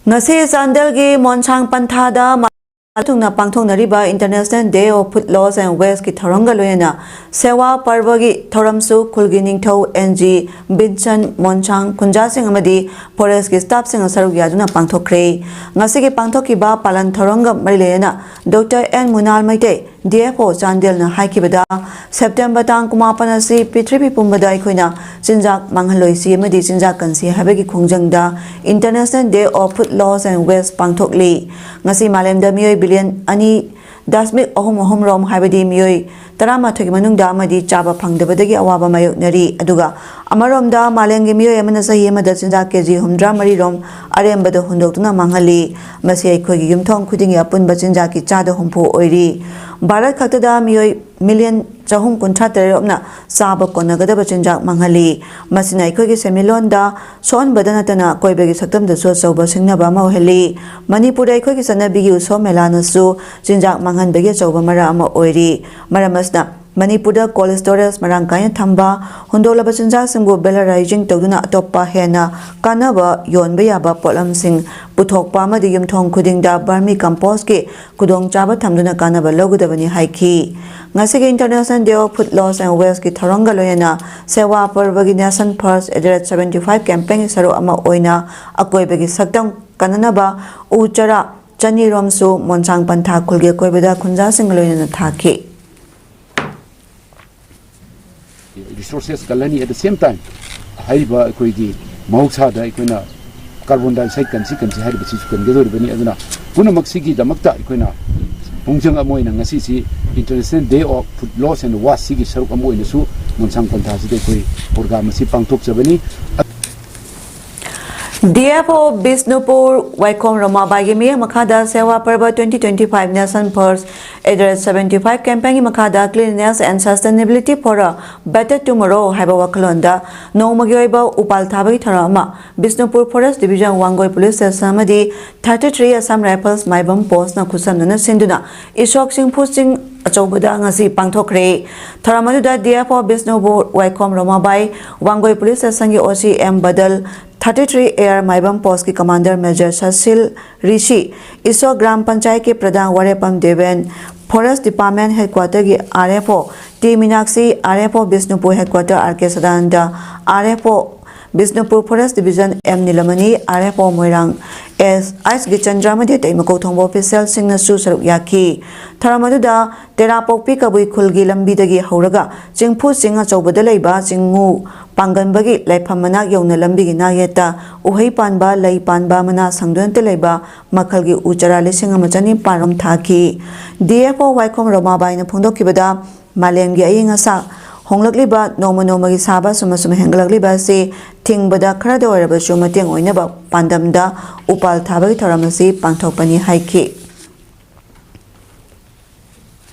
ꯉꯁꯤ ꯆꯥꯟꯗꯦꯜꯒꯤ ꯃꯣꯟꯁꯥꯡ ꯄꯟꯊꯥꯗ ꯃꯥꯂꯦꯝ ꯊꯨꯡꯅ ꯄꯥꯡꯊꯣꯛꯅꯔꯤꯕ International Day of Food Loss and Wasteꯀꯤ ꯊꯧꯔꯝꯒ ꯂꯣꯏꯅꯅ ꯁꯦꯋꯥ ꯄꯔꯕꯒꯤ ꯊꯧꯔꯝꯁꯨ ꯈꯨꯜꯒꯤ ꯅꯤꯡꯊꯧ ꯑꯦꯟ ꯖꯤ ꯕꯤꯟꯁꯟ, ꯃꯣꯟꯁꯥꯡ ꯈꯨꯟꯖꯥꯁꯤꯡ ꯑꯃꯗꯤ forestꯀꯤ staffꯁꯤꯡꯅ ꯁꯔꯨꯛ ꯌꯥꯗꯨꯅ ꯄꯥꯡꯊꯣꯛꯈ꯭ꯔꯦ꯫ ꯉꯁꯤꯒꯤ ꯄꯥꯡꯊꯣꯛꯈꯤꯕ ꯄꯥꯂꯟ ꯊꯧꯔꯝꯒ ꯃꯔꯤ ꯂꯩꯅꯅ doctor N Munal Meitei, D F O ꯆꯥꯟꯗꯦꯜꯅ ꯍꯥꯏꯈꯤꯕꯗ, ꯁꯦꯞꯇꯦꯝꯕꯔ ꯇꯥꯡ ꯀꯨꯟꯃꯥꯄꯟ ꯑꯁꯤ ꯄ꯭ꯔꯤꯊꯤꯕꯤ ꯄꯨꯝꯕꯗ ꯑꯩꯈꯣꯏꯅ ꯆꯤꯟꯖꯥꯛ ꯃꯥꯡꯍꯜꯂꯣꯏꯁꯤ ꯑꯃꯗꯤ ꯆꯤꯟꯖꯥꯛ ꯀꯟꯁꯤ ꯍꯥꯏꯕꯒꯤ ꯈꯣꯡꯖꯪꯗ International Day of Food Loss and Waste ꯄꯥꯡꯊꯣꯛꯂꯤ꯫ ꯉꯁꯤ ꯃꯥꯂꯦꯝꯗ ꯃꯤꯑꯣꯏ ꯕꯤꯂꯤꯌꯟ ꯑꯅꯤ ꯗꯁꯃꯤꯛ ꯑꯍꯨꯝ ꯑꯍꯨꯝ ꯔꯣꯝ, ꯍꯥꯏꯕꯗꯤ ꯃꯤꯑꯣꯏ ꯇꯔꯥꯃꯥꯊꯣꯏꯒꯤ ꯃꯅꯨꯡꯗ ꯑꯃꯗꯤ ꯆꯥꯕ ꯐꯪꯗꯕꯗꯒꯤ ꯑꯋꯥꯕ ꯃꯥꯌꯣꯛꯅꯔꯤ꯫ ꯑꯗꯨꯒ ꯑꯃꯔꯣꯝꯗ, ꯃꯥꯂꯦꯝꯒꯤ ꯃꯤꯑꯣꯏ ꯑꯃꯅ ꯆꯍꯤ ꯑꯃꯗ ꯆꯤꯟꯖꯥꯛ ꯀꯦ ꯖꯤ ꯍꯨꯝꯗ꯭ꯔꯥ ꯃꯔꯤ ꯔꯣꯝ ꯑꯔꯦꯝꯕꯗ ꯍꯨꯟꯗꯣꯛꯇꯨꯅ ꯃꯥꯡꯍꯜꯂꯤ꯫ ꯃꯁꯤ ꯑꯩꯈꯣꯏꯒꯤ ꯌꯨꯝꯊꯣꯡ ꯈꯨꯗꯤꯡꯒꯤ ꯑꯄꯨꯟꯕ ꯆꯤꯟꯖꯥꯛꯀꯤ ꯆꯥꯗ ꯍꯨꯝꯐꯨ ꯑꯣꯏꯔꯤ꯫ ꯚꯥꯔꯠ ꯈꯛꯇꯗ ꯃꯤꯑꯣꯏ ꯃꯤꯂꯤꯌꯟ ꯆꯍꯨꯝ ꯀꯨꯟꯊ꯭ꯔꯥ ꯇꯔꯦꯠ ꯔꯣꯝꯅ ꯆꯥꯕ ꯀꯣꯟꯅꯒꯗꯕ ꯆꯤꯟꯖꯥꯛ ꯃꯥꯡꯍꯜꯂꯤ꯫ ꯃꯁꯤꯅ ꯑꯩꯈꯣꯏꯒꯤ ꯁꯦꯟꯃꯤꯠꯂꯣꯟꯗ ꯁꯣꯛꯍꯟꯕꯗ ꯅꯠꯇꯅ ꯑꯀꯣꯏꯕꯒꯤ ꯁꯛꯇꯝꯗꯁꯨ ꯑꯆꯧꯕ ꯁꯤꯡꯅꯕ ꯑꯃ ꯑꯣꯏꯍꯜꯂꯤ꯫ ꯃꯅꯤꯄꯨꯔꯗ ꯑꯩꯈꯣꯏꯒꯤ ꯆꯠꯅꯕꯤꯒꯤ ꯎꯁꯣꯞ ꯃꯦꯂꯥꯅꯁꯨ ꯆꯤꯟꯖꯥꯛ ꯃꯥꯡꯍꯟꯕꯒꯤ ꯑꯆꯧꯕ ꯃꯔꯝ ꯑꯃ ꯑꯣꯏꯔꯤ꯫ ꯃꯔꯝ ꯑꯁꯤꯅ, ꯃꯅꯤꯄꯨꯔꯗ cold storage ꯃꯔꯥꯡ ꯀꯥꯏꯅ ꯊꯝꯕ, ꯍꯨꯟꯗꯣꯛꯂꯕ ꯆꯤꯟꯖꯥꯛꯁꯤꯡꯕꯨ valorizing ꯇꯧꯗꯨꯅ ꯑꯇꯣꯞꯄ ꯍꯦꯟꯅ ꯀꯥꯟꯅꯕ ꯌꯣꯟꯕ ꯌꯥꯕ ꯄꯣꯠꯂꯝꯁꯤꯡ ꯄꯨꯊꯣꯛꯄ ꯑꯃꯗꯤ ꯌꯨꯝꯊꯣꯡ ꯈꯨꯗꯤꯡꯗ vermi compostꯀꯤ ꯈꯨꯗꯣꯡꯆꯥꯕ ꯊꯝꯗꯨꯅ ꯀꯥꯟꯅꯕ ꯂꯧꯒꯗꯕꯅꯤ ꯍꯥꯏꯈꯤ꯫ ꯉꯁꯤꯒꯤ International Day of Food Loss and Wasteꯀꯤ ꯊꯧꯔꯝꯒ ꯂꯣꯏꯅꯅ ꯁꯦꯋꯥ ꯄꯔꯕꯒꯤ Nation First Address seventy five campaignꯒꯤ ꯁꯔꯨꯛ ꯑꯃ ꯑꯣꯏꯅ ꯑꯀꯣꯏꯕꯒꯤ ꯁꯛꯇꯝ ꯀꯟꯅꯅꯕ ꯎ ꯆꯥꯔꯥ ꯆꯅꯤꯔꯣꯝꯁꯨ ꯃꯣꯟꯁꯥꯡ ꯄꯟꯊꯥ ꯈꯨꯜꯒꯤ ꯑꯀꯣꯏꯕꯗ ꯈꯨꯟꯖꯥꯁꯤꯡꯒ ꯂꯣꯏꯅꯅ ꯊꯥꯈꯤ꯫ Resources ꯀꯜꯂꯅꯤ, at the same time ꯍꯥꯏꯔꯤꯕ ꯑꯩꯈꯣꯏꯒꯤ ꯃꯍꯧꯁꯥꯗ ꯑꯩꯈꯣꯏꯅ carbon dioxide ꯀꯟꯁꯤ ꯀꯟꯁꯤ ꯍꯥꯏꯔꯤꯕꯁꯤꯁꯨ ꯀꯟꯒꯗꯧꯔꯤꯕꯅꯤ꯫ ꯑꯗꯨꯅ ꯄꯨꯝꯅꯃꯛꯁꯤꯒꯤꯗꯃꯛꯇ ꯑꯩꯈꯣꯏꯅ ꯄꯨꯡꯖꯪ ꯑꯃ ꯑꯣꯏꯅ ꯉꯁꯤꯁꯤ International Day of Food Loss and Waste ꯁꯤꯒꯤ ꯁꯔꯨꯛ ꯑꯃ ꯑꯣꯏꯅꯁꯨ ꯃꯣꯟꯁꯥꯡ ꯄꯟꯊꯥꯁꯤꯗ ꯑꯩꯈꯣꯏ program ꯑꯁꯤ ꯄꯥꯡꯊꯣꯛꯆꯕꯅꯤ꯫ DFO ꯕꯤꯁꯅꯨꯄꯨꯔ ꯋꯥꯏꯈꯣꯝ ꯔꯃꯥꯕꯥꯏꯒꯤ ꯃꯤꯠꯌꯦꯡ ꯃꯈꯥꯗ ꯁꯦꯋꯥ ꯄꯔꯕ twenty twenty five Nation First Address seventy five campaignꯒꯤ ꯃꯈꯥꯗ Cleanliness and Sustainability for a Better Tomorrow ꯍꯥꯏꯕ ꯋꯥꯈꯜꯂꯣꯟꯗ ꯅꯣꯡꯃꯒꯤ ꯑꯣꯏꯕ ꯎꯄꯥꯜ ꯊꯥꯕꯒꯤ ꯊꯧꯔꯝ ꯑꯃ Bishnupur Forest Division Wangoi Police Station ꯑꯃꯗꯤ thirty three Assam Rifles ꯃꯥꯏꯕꯝ Postꯅ ꯈꯨꯠꯁꯝꯅꯅ ꯁꯤꯟꯗꯨꯅ ꯏꯁꯣꯛ ꯆꯤꯡꯐꯨ ꯆꯤꯡ ꯑꯆꯧꯕꯗ ꯉꯁꯤ ꯄꯥꯡꯊꯣꯛꯈ꯭ꯔꯦ꯫ ꯊꯧꯔꯝ ꯑꯗꯨꯗ DFO ꯕꯤꯁꯅꯨꯄꯨꯔ ꯋꯥꯏꯈꯣꯝ ꯔꯃꯥꯕꯥꯏ, ꯋꯥꯡꯒꯣꯏ Police Stationꯒꯤ OC M Badal, thirty three Air Maibam Postꯀꯤ Commander Major ꯁꯁꯤꯜ ꯔꯤꯁꯤ, ꯏꯁꯣꯛ ꯒ꯭ꯔꯥꯝ ꯄꯟꯆꯥꯌꯠꯀꯤ ꯄ꯭ꯔꯙꯥꯟ ꯋꯥꯔꯦꯄꯝ ꯗꯦꯕꯦꯟ, Forest Department Headquarterꯒꯤ RFO T Meenakshi, RFO Bishnupur Headquarter R K Sadanand, RFO Bishnupur Forest Division M Nilamani, RFO Moirang S ꯑꯥꯏꯁ ꯒꯤꯆꯟꯗ꯭ꯔ ꯑꯃꯗꯤ ꯑꯇꯩ ꯃꯀꯣꯛ ꯊꯣꯡꯕ officialꯁꯤꯡꯅꯁꯨ ꯁꯔꯨꯛ ꯌꯥꯈꯤ꯫ ꯊꯧꯔꯝ ꯑꯗꯨꯗ ꯇꯦꯔꯥꯄꯣꯛꯄꯤ ꯀꯕꯨꯏ ꯈꯨꯜꯒꯤ ꯂꯝꯕꯤꯗꯒꯤ ꯍꯧꯔꯒ ꯆꯤꯡꯐꯨ ꯆꯤꯡ ꯑꯆꯧꯕꯗ ꯂꯩꯕ ꯆꯤꯡꯉꯨ ꯄꯥꯡꯒꯟꯕꯒꯤ ꯂꯥꯏꯐꯝ ꯃꯅꯥꯛ ꯌꯧꯅ ꯂꯝꯕꯤꯒꯤ ꯅꯥꯛꯌꯦꯠꯇ ꯎꯍꯩ ꯄꯥꯟꯕ, ꯂꯩ ꯄꯥꯟꯕ, ꯃꯅꯥ ꯁꯪꯗꯨꯅꯇ ꯂꯩꯕ ꯃꯈꯜꯒꯤ ꯎ ꯆꯥꯔꯥ ꯂꯤꯁꯤꯡ ꯑꯃ ꯆꯅꯤꯄꯥꯟ ꯔꯣꯝ ꯊꯥꯈꯤ꯫ DFO ꯋꯥꯏꯈꯣꯝ ꯔꯣꯃꯥꯕꯥꯏꯅ ꯐꯣꯡꯗꯣꯛꯈꯤꯕꯗ, ꯃꯥꯂꯦꯝꯒꯤ ꯑꯏꯪ ꯑꯁꯥ ꯍꯣꯡꯂꯛꯂꯤꯕ, ꯅꯣꯡꯃ ꯅꯣꯡꯃꯒꯤ ꯁꯥꯕ ꯑꯁꯨꯝ ꯑꯁꯨꯝ ꯍꯦꯟꯒꯠꯂꯛꯂꯤꯕ ꯑꯁꯤ ꯊꯤꯡꯕꯗ ꯈꯔꯗ ꯑꯣꯏꯔꯕꯁꯨ ꯃꯇꯦꯡ ꯑꯣꯏꯅꯕ ꯄꯥꯟꯗꯝꯗ ꯎꯄꯥꯜ ꯊꯥꯕꯒꯤ ꯊꯧꯔꯝ ꯑꯁꯤ ꯄꯥꯡꯊꯣꯛꯄꯅꯤ ꯍꯥꯏꯈꯤ꯫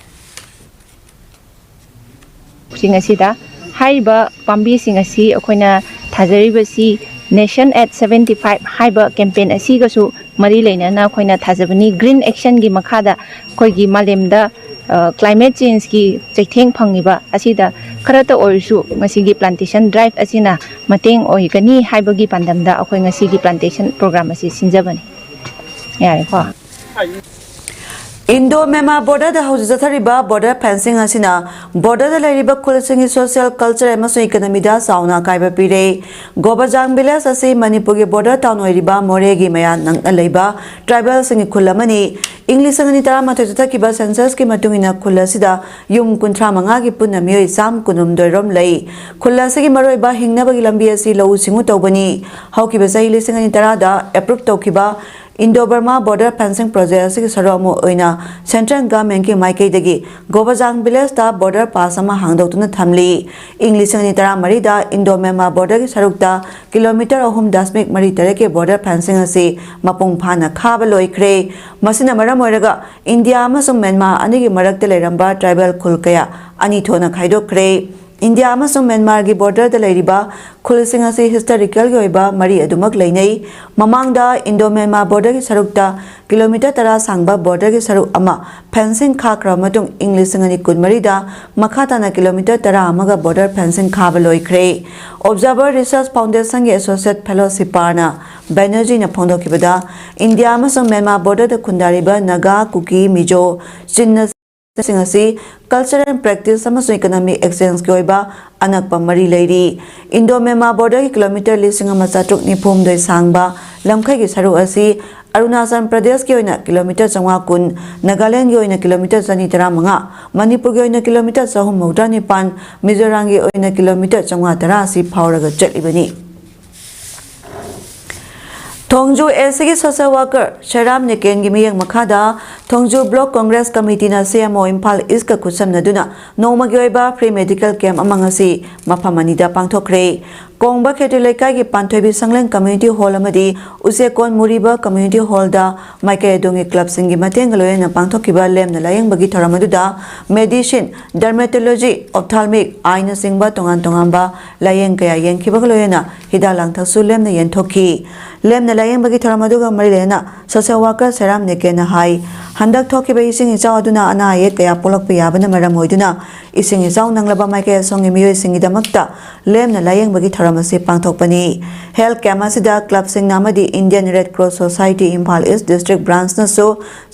ꯁꯤꯡ ꯑꯁꯤꯗ ꯍꯥꯏꯔꯤꯕ ꯄꯥꯝꯕꯤꯁꯤꯡ ꯑꯁꯤ ꯑꯩꯈꯣꯏꯅ ꯊꯥꯖꯔꯤꯕꯁꯤ Nation at seventy five ꯍꯥꯏꯕ campaign ꯑꯁꯤꯒꯁꯨ ꯃꯔꯤ ꯂꯩꯅꯅ ꯑꯩꯈꯣꯏꯅ ꯊꯥꯖꯕꯅꯤ꯫ Green Actionꯒꯤ ꯃꯈꯥꯗ ꯑꯩꯈꯣꯏꯒꯤ ꯃꯥꯂꯦꯝꯗ ꯀ꯭ꯂꯥꯏꯃꯦꯠ ꯆꯦꯟꯖꯀꯤ ꯆꯩꯊꯦꯡ ꯐꯪꯉꯤꯕ ꯑꯁꯤꯗ ꯈꯔꯇ ꯑꯣꯏꯔꯁꯨ ꯃꯁꯤꯒꯤ ꯄ꯭ꯂꯥꯟꯇꯦꯁꯟ ꯗ꯭ꯔꯥꯏꯚ ꯑꯁꯤꯅ ꯃꯇꯦꯡ ꯑꯣꯏꯒꯅꯤ ꯍꯥꯏꯕꯒꯤ ꯄꯥꯟꯗꯝꯗ ꯑꯩꯈꯣꯏ ꯉꯁꯤꯒꯤ ꯄ꯭ꯂꯥꯟꯇꯦꯁꯟ ꯄ꯭ꯔꯣꯒ꯭ꯔꯥꯝ ꯑꯁꯤ ꯁꯤꯟꯖꯕꯅꯤ꯫ ꯌꯥꯔꯦꯀꯣ꯫ ꯏꯟꯗꯣ ꯃꯦꯟꯃꯥꯔ ꯕꯣꯔꯗꯔꯗ ꯍꯧꯖꯤꯛ ꯆꯠꯊꯔꯤꯕ ꯕꯣꯔꯗꯔ ꯐꯦꯟꯁꯤꯡ ꯑꯁꯤꯅ ꯕꯣꯔꯗꯔꯗ ꯂꯩꯔꯤꯕ ꯈꯨꯜꯁꯤꯡꯒꯤ ꯁꯣꯁꯤꯌꯦꯜ, ꯀꯜꯆꯔꯦꯜ ꯑꯃꯁꯨꯡ ꯏꯀꯅꯃꯤꯗ ꯆꯥꯎꯅ ꯑꯀꯥꯏꯕ ꯄꯤꯔꯦ꯫ ꯒꯣꯕꯖꯥꯡ ꯚꯤꯂꯦꯖ ꯑꯁꯤ ꯃꯅꯤꯄꯨꯔꯒꯤ ꯕꯣꯔꯗꯔ ꯇꯥꯎꯟ ꯑꯣꯏꯔꯤꯕ ꯃꯣꯔꯦꯒꯤ ꯃꯌꯥ ꯅꯛꯅ ꯂꯩꯕ ꯇ꯭ꯔꯥꯏꯕꯦꯜꯁꯤꯡꯒꯤ ꯈꯨꯜ ꯑꯃꯅꯤ꯫ ꯏꯪ ꯂꯤꯁꯤꯡ ꯑꯅꯤ ꯇꯔꯥꯃꯥꯊꯣꯏ ꯆꯠꯊꯈꯤꯕ ꯁꯦꯟꯁꯁꯀꯤ ꯃꯇꯨꯡ ꯏꯟꯅ ꯈꯨꯜ ꯑꯁꯤꯗ ꯌꯨꯝ ꯀꯨꯟꯊ꯭ꯔꯥ ꯃꯉꯥꯒꯤ ꯄꯨꯟꯅ ꯃꯤꯑꯣꯏ ꯆꯥꯝ ꯀꯨꯟꯍꯨꯝꯗꯣꯏ ꯔꯣꯝ ꯂꯩ꯫ ꯈꯨꯜ ꯑꯁꯤꯒꯤ ꯃꯔꯨꯑꯣꯏꯕ ꯍꯤꯡꯅꯕꯒꯤ ꯂꯝꯕꯤ ꯑꯁꯤ ꯂꯧꯎ ꯁꯤꯡꯎ ꯇꯧꯕꯅꯤ꯫ ꯍꯧꯈꯤꯕ ꯆꯍꯤ ꯂꯤꯁꯤꯡ ꯑꯅꯤ ꯇꯔꯥꯗ ꯑꯦꯄ꯭ꯔꯨꯞ ꯇꯧꯈꯤꯕ ꯏꯟꯗꯣ ꯕꯔꯃꯥ ꯕꯣꯔꯗꯔ ꯐꯦꯟꯁꯤꯡ ꯄ꯭ꯔꯣꯖꯦꯛ ꯑꯁꯤꯒꯤ ꯁꯔꯨꯛ ꯑꯃ ꯑꯣꯏꯅ ꯁꯦꯟꯇ꯭ꯔꯦꯜ ꯒꯚꯔꯟꯃꯦꯟꯠꯀꯤ ꯃꯥꯏꯀꯩꯗꯒꯤ ꯒꯣꯕꯖꯥꯡ ꯚꯤꯂꯦꯖꯇ ꯕꯣꯔꯗꯔ ꯄꯥꯁ ꯑꯃ ꯍꯥꯡꯗꯣꯛꯇꯨꯅ ꯊꯝꯂꯤ꯫ ꯏꯪ ꯂꯤꯁꯤꯡ ꯑꯅꯤ ꯇꯔꯥꯃꯔꯤꯗ ꯏꯟꯗꯣ ꯃꯦꯟꯃꯥꯔ ꯕꯣꯔꯗꯔꯒꯤ ꯁꯔꯨꯛꯇ ꯀꯤꯂꯣꯃꯤꯇꯔ ꯑꯍꯨꯝ ꯗꯁꯃꯤꯛ ꯃꯔꯤ ꯇꯔꯦꯠꯀꯤ ꯕꯣꯔꯗꯔ ꯐꯦꯟꯁꯤꯡ ꯑꯁꯤ ꯃꯄꯨꯡ ꯐꯥꯅ ꯈꯥꯕ ꯂꯣꯏꯈ꯭ꯔꯦ꯫ ꯃꯁꯤꯅ ꯃꯔꯝ ꯑꯣꯏꯔꯒ ꯏꯟꯗꯤꯌꯥ ꯑꯃꯁꯨꯡ ꯃꯦꯟꯃꯥꯔ ꯑꯅꯤꯒꯤ ꯃꯔꯛꯇ ꯂꯩꯔꯝꯕ ꯇ꯭ꯔꯥꯏꯕꯦꯜ ꯈꯨꯜ ꯀꯌꯥ ꯑꯅꯤ ꯊꯣꯛꯅ ꯈꯥꯏꯗꯣꯛꯈ꯭ꯔꯦ꯫ ꯏꯟꯗꯤꯌꯥ ꯑꯃꯁꯨꯡ ꯃꯦꯟꯃꯥꯔꯒꯤ ꯕꯣꯔꯗꯔꯗ ꯂꯩꯔꯤꯕ ꯈꯨꯜꯁꯤꯡ ꯑꯁꯤ ꯍꯤꯁꯇꯣꯔꯤꯀꯦꯜꯒꯤ ꯑꯣꯏꯕ ꯃꯔꯤ ꯑꯗꯨꯃꯛ ꯂꯩꯅꯩ꯫ ꯃꯃꯥꯡꯗ ꯏꯟꯗꯣ ꯃꯦꯟꯃꯥꯔ ꯕꯣꯔꯗꯔꯒꯤ ꯁꯔꯨꯛꯇ ꯀꯤꯂꯣꯃꯤꯇꯔ ꯇꯔꯥ ꯁꯥꯡꯕ ꯕꯣꯔꯗꯔꯒꯤ ꯁꯔꯨꯛ ꯑꯃ ꯐꯦꯟꯁꯤꯡ ꯈꯥꯛꯈ꯭ꯔꯕ ꯃꯇꯨꯡ ꯏꯪ ꯂꯤꯁꯤꯡ ꯑꯅꯤ ꯀꯨꯟꯃꯔꯤꯗ ꯃꯈꯥ ꯇꯥꯅ ꯀꯤꯂꯣꯃꯤꯇꯔ ꯇꯔꯥ ꯑꯃꯒ ꯕꯣꯔꯗꯔ ꯐꯦꯟꯁꯤꯡ ꯈꯥꯕ ꯂꯣꯏꯈ꯭ꯔꯦ꯫ ꯑꯣꯕꯖꯥꯔꯚꯔ ꯔꯤꯁꯔꯆ ꯐꯥꯎꯟꯗꯦꯁꯟꯒꯤ ꯑꯦꯁꯣꯁꯤꯌꯦꯠ ꯐꯦꯂꯣ ꯁꯤꯄꯥꯔꯅ ꯕꯦꯅꯔꯖꯤꯅ ꯐꯣꯡꯗꯣꯛꯈꯤꯕꯗ ꯏꯟꯗꯤꯌꯥ ꯑꯃꯁꯨꯡ ꯃꯦꯟꯃꯥꯔ ꯕꯣꯔꯗꯔꯗ ꯈꯨꯟꯗꯥꯔꯤꯕ ꯅꯥꯒꯥ, ꯀꯨꯀꯤ, ꯃꯤꯖꯣ, ꯆꯤꯟꯅ ꯁꯤꯡ ꯑꯁꯤ ꯀꯜꯆꯔꯦꯜ ꯄ꯭ꯔꯦꯛꯇꯤꯁ ꯑꯃꯁꯨꯡ ꯏꯀꯣꯅꯣꯃꯤꯛ ꯑꯦꯛꯁꯆꯦꯟꯖꯀꯤ ꯑꯣꯏꯕ ꯑꯅꯛꯄ ꯃꯔꯤ ꯂꯩꯔꯤ꯫ ꯏꯟꯗꯣ ꯃꯦꯟꯃꯥꯔ ꯕꯣꯔꯗꯔꯒꯤ ꯀꯤꯂꯣꯃꯤꯇꯔ ꯂꯤꯁꯤꯡ ꯑꯃ ꯆꯥꯇ꯭ꯔꯨꯛ ꯅꯤꯐꯨ ꯍꯨꯝꯗꯣꯏ ꯁꯥꯡꯕ ꯂꯝꯈꯩꯒꯤ ꯁꯔꯨꯛ ꯑꯁꯤ ꯑꯔꯨꯅꯥꯆꯜ ꯄ꯭ꯔꯗꯦꯁꯀꯤ ꯑꯣꯏꯅ ꯀꯤꯂꯣꯃꯤꯇꯔ ꯆꯥꯝꯃꯉꯥ ꯀꯨꯟ, ꯅꯥꯒꯥꯂꯦꯟꯗꯒꯤ ꯑꯣꯏꯅ ꯀꯤꯂꯣꯃꯤꯇꯔ ꯆꯅꯤ ꯇꯔꯥꯃꯉꯥ, ꯃꯅꯤꯄꯨꯔꯒꯤ ꯑꯣꯏꯅ ꯀꯤꯂꯣꯃꯤꯇꯔ ꯆꯍꯨꯝ ꯃꯧꯗ꯭ꯔꯥ ꯅꯤꯄꯥꯟ, ꯃꯤꯖꯣꯔꯥꯝꯒꯤ ꯑꯣꯏꯅ ꯀꯤꯂꯣꯃꯤꯇꯔ ꯆꯥꯝꯃꯉꯥ ꯇꯔꯥ ꯑꯁꯤ ꯐꯥꯎꯔꯒ ꯆꯠꯂꯤꯕꯅꯤ꯫ ꯊꯣꯡꯖꯨ ꯑꯦꯁ ꯁꯤꯒꯤ ꯁꯣꯁꯦꯜ ꯋꯥꯔꯀꯔ ꯁꯦꯔꯥꯝ ꯅꯤꯀꯦꯟꯒꯤ ꯃꯤꯠꯌꯦꯡ ꯃꯈꯥꯗ ꯊꯣꯡꯖꯨ ꯕ꯭ꯂꯣꯛ ꯀꯣꯡꯒ꯭ꯔꯦꯁ ꯀꯃꯤꯇꯤꯅ ꯁꯤ ꯑꯦꯝ ꯑꯣ ꯏꯝꯐꯥꯜ ꯏꯁꯀ ꯈꯨꯠꯁꯝꯅꯗꯨꯅ ꯅꯣꯡꯃꯒꯤ ꯑꯣꯏꯕ ꯐ꯭ꯔꯤ ꯃꯦꯗꯤꯀꯦꯜ ꯀꯦꯝꯞ ꯑꯃ ꯉꯁꯤ ꯃꯐꯝ ꯑꯅꯤꯗ ꯄꯥꯡꯊꯣꯛꯈ꯭ꯔꯦ꯫ ꯀꯣꯡꯕ ꯈꯦꯇ꯭ꯔꯤ ꯂꯩꯀꯥꯏꯒꯤ ꯄꯥꯟꯊꯣꯏꯕꯤ ꯁꯪꯂꯦꯟ ꯀꯝꯃ꯭ꯌꯨꯅꯤꯇꯤ ꯍꯣꯜ ꯑꯃꯗꯤ ꯎꯆꯦꯛꯀꯣꯟ ꯃꯨꯔꯤꯕ ꯀꯝꯃ꯭ꯌꯨꯅꯤꯇꯤ ꯍꯣꯜꯗ ꯃꯥꯏꯀꯩ ꯑꯗꯣꯝꯒꯤ ꯀ꯭ꯂꯕꯁꯤꯡꯒꯤ ꯃꯇꯦꯡꯒ ꯂꯣꯏꯅꯅ ꯄꯥꯡꯊꯣꯛꯈꯤꯕ ꯂꯦꯝꯅ ꯂꯥꯌꯦꯡꯕꯒꯤ ꯊꯧꯔꯝ ꯑꯗꯨꯗ ꯃꯦꯗꯤꯁꯤꯟ, ꯗꯔꯃꯦꯇꯣꯂꯣꯖꯤ, ꯑꯣꯞꯊꯥꯜꯃꯤꯛ, ꯑꯥꯏꯅꯆꯤꯡꯕ ꯇꯣꯉꯥꯟ ꯇꯣꯉꯥꯟꯕ ꯂꯥꯌꯦꯡ ꯀꯌꯥ ꯌꯦꯡꯈꯤꯕꯒ ꯂꯣꯏꯅꯅ ꯍꯤꯗꯥꯛ ꯂꯥꯡꯊꯛꯁꯨ ꯂꯦꯝꯅ ꯌꯦꯟꯊꯣꯛꯈꯤ꯫ ꯂꯦꯝꯅ ꯂꯥꯌꯦꯡꯕꯒꯤ ꯊꯧꯔꯝ ꯑꯗꯨꯒ ꯃꯔꯤ ꯂꯩꯅꯅ social worker ꯁꯦꯔꯥꯝ ꯅꯦꯀꯦꯅ ꯍꯥꯏ, ꯍꯟꯗꯛ ꯊꯣꯛꯈꯤꯕ ꯏꯁꯤꯡ ꯏꯆꯥꯎ ꯑꯗꯨꯅ ꯑꯅꯥ ꯑꯌꯦꯛ ꯀꯌꯥ ꯄꯣꯛꯂꯛꯄ ꯌꯥꯕꯅ ꯃꯔꯝ ꯑꯣꯏꯗꯨꯅ ꯏꯁꯤꯡ ꯏꯆꯥꯎ ꯅꯪꯂꯕ ꯃꯥꯏꯀꯩ ꯑꯁꯣꯝꯒꯤ ꯃꯤꯑꯣꯏꯁꯤꯡꯒꯤꯗꯃꯛꯇ ꯂꯦꯝꯅ ꯂꯥꯌꯦꯡꯕꯒꯤ ꯊꯧꯔꯝ ꯑꯁꯤ ꯄꯥꯡꯊꯣꯛꯄꯅꯤ꯫ Health camp ꯑꯁꯤꯗ clubꯁꯤꯡꯅ ꯑꯃꯗꯤ Indian Red Cross Society Imphal East District Branchꯅꯁꯨ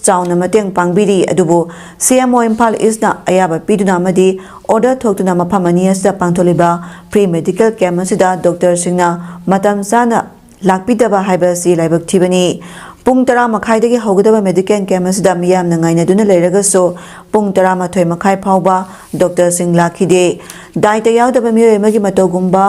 ꯆꯥꯎꯅ ꯃꯇꯦꯡ ꯄꯥꯡꯕꯤꯔꯤ꯫ ꯑꯗꯨꯕꯨ C M O Imphal Eastꯅ ꯑꯌꯥꯕ ꯄꯤꯗꯨꯅ ꯑꯃꯗꯤ order ꯊꯣꯛꯇꯨꯅ ꯃꯐꯝ ꯑꯅꯤ ꯑꯁꯤꯗ ꯄꯥꯡꯊꯣꯛꯂꯤꯕ free medical camp ꯑꯁꯤꯗ doctorꯁꯤꯡꯅ ꯃꯇꯝ ꯆꯥꯅ ꯂꯥꯛꯄꯤꯗꯕ ꯍꯥꯏꯕ ꯑꯁꯤ ꯂꯥꯏꯕꯛ ꯊꯤꯕꯅꯤ꯫ ꯄꯨꯡ ꯇꯔꯥ ꯃꯈꯥꯏꯗꯒꯤ ꯍꯧꯒꯗꯕ medical camp ꯑꯁꯤꯗ ꯃꯤꯌꯥꯝꯅ ꯉꯥꯏꯅꯗꯨꯅ ꯂꯩꯔꯒꯁꯨ ꯄꯨꯡ ꯇꯔꯥꯃꯥꯊꯣꯏ ꯃꯈꯥꯏ ꯐꯥꯎꯕ doctorꯁꯤꯡ ꯂꯥꯛꯈꯤꯗꯦ꯫ ꯗꯥꯏꯇ ꯌꯥꯎꯗꯕ ꯃꯤꯑꯣꯏ ꯑꯃꯒꯤ ꯃꯇꯧꯒꯨꯝꯕ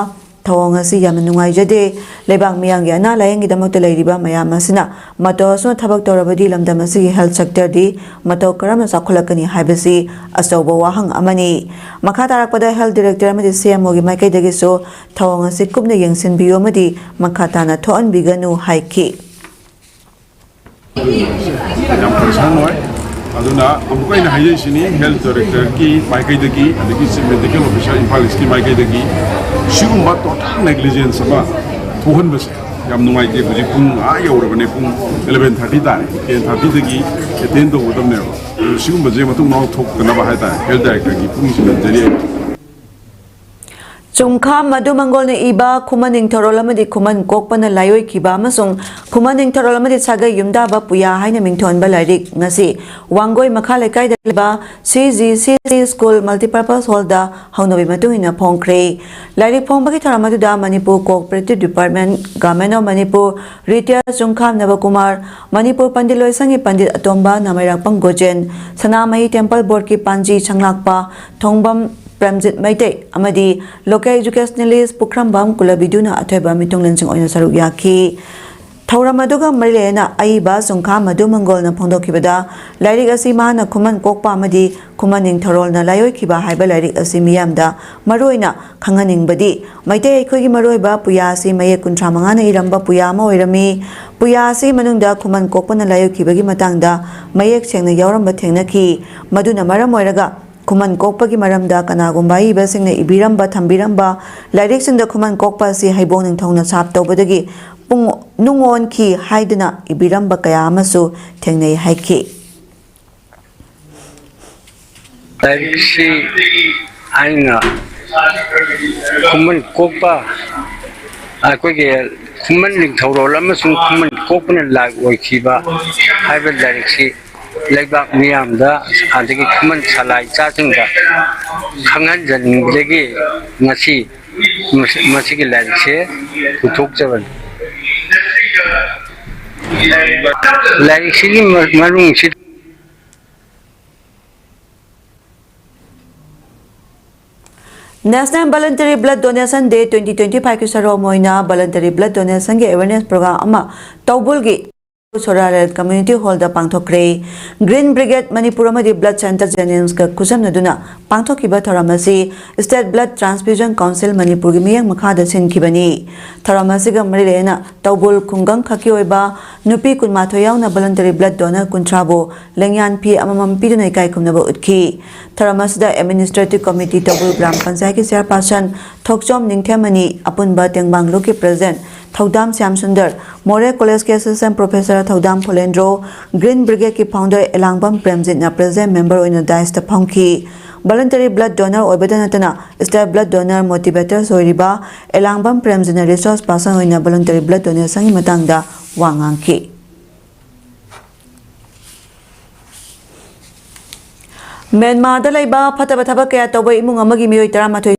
ꯊꯧꯑꯣꯡ ꯑꯁꯤ ꯌꯥꯝꯅ ꯅꯨꯡꯉꯥꯏꯖꯗꯦ꯫ ꯂꯩꯕꯥꯛ ꯃꯤꯌꯥꯝꯒꯤ ꯑꯅꯥ ꯂꯥꯌꯦꯡꯒꯤꯗꯃꯛꯇ ꯂꯩꯔꯤꯕ ꯃꯌꯥꯝ ꯑꯁꯤꯅ ꯃꯇꯧ ꯑꯁꯨꯝꯅ ꯊꯕꯛ ꯇꯧꯔꯕꯗꯤ ꯂꯝꯗꯝ ꯑꯁꯤꯒꯤ health sectorꯗꯤ ꯃꯇꯧ ꯀꯔꯝꯅ ꯆꯥꯎꯈꯠꯂꯛꯀꯅꯤ ꯍꯥꯏꯕꯁꯤ ꯑꯆꯧꯕ ꯋꯥꯍꯪ ꯑꯃꯅꯤ꯫ ꯃꯈꯥ ꯇꯥꯔꯛꯄꯗ health director ꯑꯃꯗꯤ C M Oꯒꯤ ꯃꯥꯏꯀꯩꯗꯒꯤꯁꯨ ꯊꯧꯑꯣꯡ ꯑꯁꯤ ꯀꯨꯞꯅ ꯌꯦꯡꯁꯤꯟꯕꯤꯌꯨ ꯑꯃꯗꯤ ꯃꯈꯥ ꯇꯥꯅ ꯊꯣꯛꯍꯟꯕꯤꯒꯅꯨ ꯍꯥꯏꯈꯤ꯫ ꯌꯥꯝ concern ꯑꯣꯏ꯫ ꯑꯗꯨꯅ ꯑꯃꯨꯛꯀ ꯑꯩꯅ ꯍꯥꯏꯖꯔꯤꯁꯤꯅꯤ, health directorꯒꯤ ꯃꯥꯏꯀꯩꯗꯒꯤ, ꯑꯗꯒꯤ chief medical officer Imphal Eastꯀꯤ ꯃꯥꯏꯀꯩꯗꯒꯤ ꯁꯤꯒꯨꯝꯕ total negligence ꯑꯃ ꯊꯣꯛꯍꯟꯕꯁꯦ ꯌꯥꯝ ꯅꯨꯡꯉꯥꯏꯇꯦ꯫ ꯍꯧꯖꯤꯛ ꯄꯨꯡ ꯑꯥ ꯌꯧꯔꯕꯅꯦ, ꯄꯨꯡ eleven thirty ꯇꯥꯔꯦ꯫ Ten thirtyꯗꯒꯤ attend ꯇꯧꯒꯗꯕꯅꯦꯕ꯫ ꯑꯗꯨ ꯁꯤꯒꯨꯝꯕꯁꯦ ꯃꯇꯨꯡ ꯃꯅꯥꯎ ꯊꯣꯛꯇꯅꯕ ꯍꯥꯏꯇꯥꯔꯦ, health directorꯒꯤ ꯄꯨꯛꯅꯤꯡ ꯆꯤꯡꯍꯟꯖꯔꯤ꯫ ꯆꯨꯡꯈꯥꯝ ꯃꯙꯨ ꯃꯪꯒꯣꯜꯅ ꯏꯕ ꯈꯨꯃꯟ ꯅꯤꯡꯊꯧꯔꯣꯜ ꯑꯃꯗꯤ ꯈꯨꯃꯟ ꯀꯣꯛꯄꯅ ꯂꯥꯏꯑꯣꯏꯈꯤꯕ ꯑꯃꯁꯨꯡ ꯈꯨꯃꯟ ꯅꯤꯡꯊꯧꯔꯣꯜ ꯑꯃꯗꯤ ꯁꯥꯒꯩ ꯌꯨꯝꯗꯥꯕ ꯄꯨꯌꯥ ꯍꯥꯏꯅ ꯃꯤꯡꯊꯣꯟꯕ ꯂꯥꯏꯔꯤꯛ ꯉꯁꯤ ꯋꯥꯡꯒꯣꯏ ꯃꯈꯥ ꯂꯩꯀꯥꯏꯗ ꯂꯩꯕ C G C C School Multipurpose Hallꯗ ꯍꯧꯅꯕꯤ ꯃꯇꯨꯡ ꯏꯟꯅ ꯐꯣꯡꯈ꯭ꯔꯦ꯫ ꯂꯥꯏꯔꯤꯛ ꯐꯣꯡꯕꯒꯤ ꯊꯧꯔꯝ ꯑꯗꯨꯗ Manipur Cooperative Department, Government of Manipur, Retired ꯆꯨꯡꯈꯥꯝ ꯅꯕꯀꯨꯃꯥꯔ, Manipur Pandit ꯂꯣꯏꯁꯪꯒꯤ ꯄꯟꯗꯤꯠ ꯑꯇꯣꯝꯕ, ꯅꯥꯃꯩꯔꯥꯛꯄꯝ ꯒꯣꯖꯦꯟ, ꯁꯅꯥꯃꯍꯤ Temple Boardꯀꯤ ꯄꯥꯟꯖꯤ ꯁꯪꯂꯥꯛꯄ ꯊꯣꯡꯕꯝ ꯄ꯭ꯔꯦꯝꯖꯤꯠ ꯃꯩꯇꯩ ꯑꯃꯗꯤ local educationalist ꯄꯨꯈ꯭ꯔꯝꯕꯝ ꯀꯨꯂꯕꯤꯗꯨꯅ ꯑꯊꯣꯏꯕ ꯃꯤꯇꯣꯡꯂꯦꯟꯁꯤꯡ ꯑꯣꯏꯅ ꯁꯔꯨꯛ ꯌꯥꯈꯤ꯫ ꯊꯧꯔꯝ ꯑꯗꯨꯒ ꯃꯔꯤ ꯂꯩꯅꯅ ꯑꯏꯕ ꯆꯨꯡꯈꯥꯝ ꯃꯙꯨ ꯃꯪꯒꯣꯜꯅ ꯐꯣꯡꯗꯣꯛꯈꯤꯕꯗ, ꯂꯥꯏꯔꯤꯛ ꯑꯁꯤ ꯃꯍꯥꯛꯅ ꯈꯨꯃꯟ ꯀꯣꯛꯄ ꯑꯃꯗꯤ ꯈꯨꯃꯟ ꯅꯤꯡꯊꯧꯔꯣꯜꯅ ꯂꯥꯏꯑꯣꯏꯈꯤꯕ ꯍꯥꯏꯕ ꯂꯥꯏꯔꯤꯛ ꯑꯁꯤ ꯃꯤꯌꯥꯝꯗ ꯃꯔꯨꯑꯣꯏꯅ ꯈꯪꯍꯟꯅꯤꯡꯕꯗꯤ, ꯃꯩꯇꯩ ꯑꯩꯈꯣꯏꯒꯤ ꯃꯔꯨꯑꯣꯏꯕ ꯄꯨꯌꯥ ꯑꯁꯤ ꯃꯌꯦꯛ ꯀꯨꯟꯊ꯭ꯔꯥ ꯃꯉꯥꯅ ꯏꯔꯝꯕ ꯄꯨꯌꯥ ꯑꯃ ꯑꯣꯏꯔꯝꯃꯤ꯫ ꯄꯨꯌꯥ ꯑꯁꯤ ꯃꯅꯨꯡꯗ ꯈꯨꯃꯟ ꯀꯣꯛꯄꯅ ꯂꯥꯏꯑꯣꯏꯈꯤꯕꯒꯤ ꯃꯇꯥꯡꯗ ꯃꯌꯦꯛ ꯁꯦꯡꯅ ꯌꯥꯎꯔꯝꯕ ꯊꯦꯡꯅꯈꯤ꯫ ꯃꯗꯨꯅ ꯃꯔꯝ ꯑꯣꯏꯔꯒ ꯈꯨꯃꯟ ꯀꯣꯛꯄꯒꯤ ꯃꯔꯝꯗ ꯀꯅꯥꯒꯨꯝꯕ ꯑꯏꯕꯁꯤꯡꯅ ꯏꯕꯤꯔꯝꯕ ꯊꯝꯕꯤꯔꯝꯕ ꯂꯥꯏꯔꯤꯛꯁꯤꯡꯗ ꯈꯨꯃꯟ ꯀꯣꯛꯄ ꯑꯁꯤ ꯍꯩꯕꯣꯡ ꯅꯤꯡꯊꯧꯅ ꯁꯥꯞ ꯇꯧꯕꯗꯒꯤ ꯄꯨꯡ ꯅꯨꯡ ꯑꯣꯟꯈꯤ ꯍꯥꯏꯗꯨꯅ ꯏꯕꯤꯔꯝꯕ ꯀꯌꯥ ꯑꯃꯁꯨ ꯊꯦꯡꯅꯩ ꯍꯥꯏꯈꯤ꯫ ꯂꯥꯏꯔꯤꯛꯁꯤ ꯑꯩꯅ ꯈꯨꯃꯟ ꯀꯣꯛꯄ ꯑꯩꯈꯣꯏꯒꯤ ꯈꯨꯃꯟ ꯅꯤꯡꯊꯧꯔꯣꯜ ꯑꯃꯁꯨꯡ ꯈꯨꯃꯟ ꯀꯣꯛꯄꯅ ꯂꯥꯏ ꯑꯣꯏꯈꯤꯕ ꯍꯥꯏꯕ ꯂꯥꯏꯔꯤꯛꯁꯤ ꯂꯩꯕꯥꯛ ꯃꯤꯌꯥꯝꯗ ꯑꯗꯒꯤ ꯈꯨꯃꯟ ꯁꯂꯥꯏ ꯏꯆꯥꯁꯤꯡꯗ ꯈꯪꯍꯟꯖꯅꯤꯡꯕꯗꯒꯤ ꯉꯁꯤ ꯃꯁꯤꯒꯤ ꯂꯥꯏꯔꯤꯛꯁꯦ ꯄꯨꯊꯣꯛꯆꯕꯅꯤ꯫ ꯂꯥꯏꯔꯤꯛꯁꯤꯒꯤ ꯃꯅꯨꯡꯁꯤ National Voluntary Blood Donation Day twenty twenty five ꯀꯤ ꯁꯔꯨꯛ ꯑꯃ ꯑꯣꯏꯅ voluntary blood donation ꯒꯤ awareness program ꯑꯃ ꯇꯧꯕꯨꯜꯒꯤ ꯁꯣꯔꯥꯔꯦꯜ community hall ꯗ ꯄꯥꯡꯊꯣꯛꯈ꯭ꯔꯦ꯫ Green Brigade ꯃꯅꯤꯄꯨꯔ ꯑꯃꯗꯤ Blood Center Jennings ꯀ ꯈꯨꯠꯁꯝꯅꯗꯨꯅ ꯄꯥꯡꯊꯣꯛꯈꯤꯕ ꯊꯧꯔꯝ ꯑꯁꯤ State Blood Transfusion Council ꯃꯅꯤꯄꯨꯔꯒꯤ ꯃꯤꯠꯌꯦꯡ ꯃꯈꯥꯗ ꯁꯤꯟꯈꯤꯕꯅꯤ꯫ ꯊꯧꯔꯝ ꯑꯁꯤꯒ ꯃꯔꯤ ꯂꯩꯅꯅ ꯇꯧꯕꯨꯜ ꯈꯨꯡꯒꯪ ꯈꯛꯀꯤ ꯑꯣꯏꯕ ꯅꯨꯄꯤ ꯀꯨꯟꯃꯥꯊꯣꯏ ꯌꯥꯎꯅ voluntary blood donor ꯀꯨꯟꯊ꯭ꯔꯥꯕꯨ ꯂꯦꯡꯌꯥꯟ ꯐꯤ ꯑꯃꯃꯝ ꯄꯤꯗꯨꯅ ꯏꯀꯥꯏ ꯈꯨꯝꯅꯕ ꯎꯠꯈꯤ꯫ ꯊꯧꯔꯝ ꯑꯁꯤꯗ Administrative Committee ꯇꯧꯕꯨꯜ ꯒ꯭ꯔꯥꯝ ꯄꯟꯆꯥꯌꯠꯀꯤ chairperson ꯊꯣꯛꯆꯣꯝ ꯅꯤꯡꯊꯦꯝꯃꯅꯤ, ꯑꯄꯨꯟꯕ ꯇꯦꯡꯕꯥꯡ ꯂꯨꯞꯀꯤ president ꯊꯧꯗꯥꯝ ꯁ꯭ꯌꯥꯝ ꯁꯨꯟꯗꯔ, ꯃꯣꯔꯦ ꯀꯣꯂꯦꯖꯀꯤ assistant professor ꯊꯧꯗꯥꯝ ꯐꯣꯂꯦꯟꯗ꯭ꯔꯣ, Green Brigade ꯀꯤ founder ꯑꯦꯂꯥꯡꯕꯝ ꯄ꯭ꯔꯦꯝꯖꯤꯠꯅ president member ꯑꯣꯏꯅ dais ꯇ ꯐꯝꯈꯤ꯫ Voluntary blood donor ꯑꯣꯏꯕꯇ ꯅꯠꯇꯅ State Blood Donor Motivators ꯑꯣꯏꯔꯤꯕ ꯑꯦꯂꯥꯡꯕꯝ ꯄ꯭ꯔꯦꯝꯖꯤꯠꯅ resource person ꯑꯣꯏꯅ voluntary blood donation ꯒꯤ ꯃꯇꯥꯡꯗ ꯋꯥ ꯉꯥꯡꯈꯤ꯫ ꯃ꯭ꯌꯥꯟꯃꯥꯔꯗ ꯂꯩꯕ ꯐꯠꯇꯕ ꯊꯕꯛ ꯀꯌꯥ ꯇꯧꯕ ꯏꯃꯨꯡ ꯑꯃꯒꯤ ꯃꯤꯑꯣꯏ ꯇꯔꯥꯃꯥꯊꯣꯏ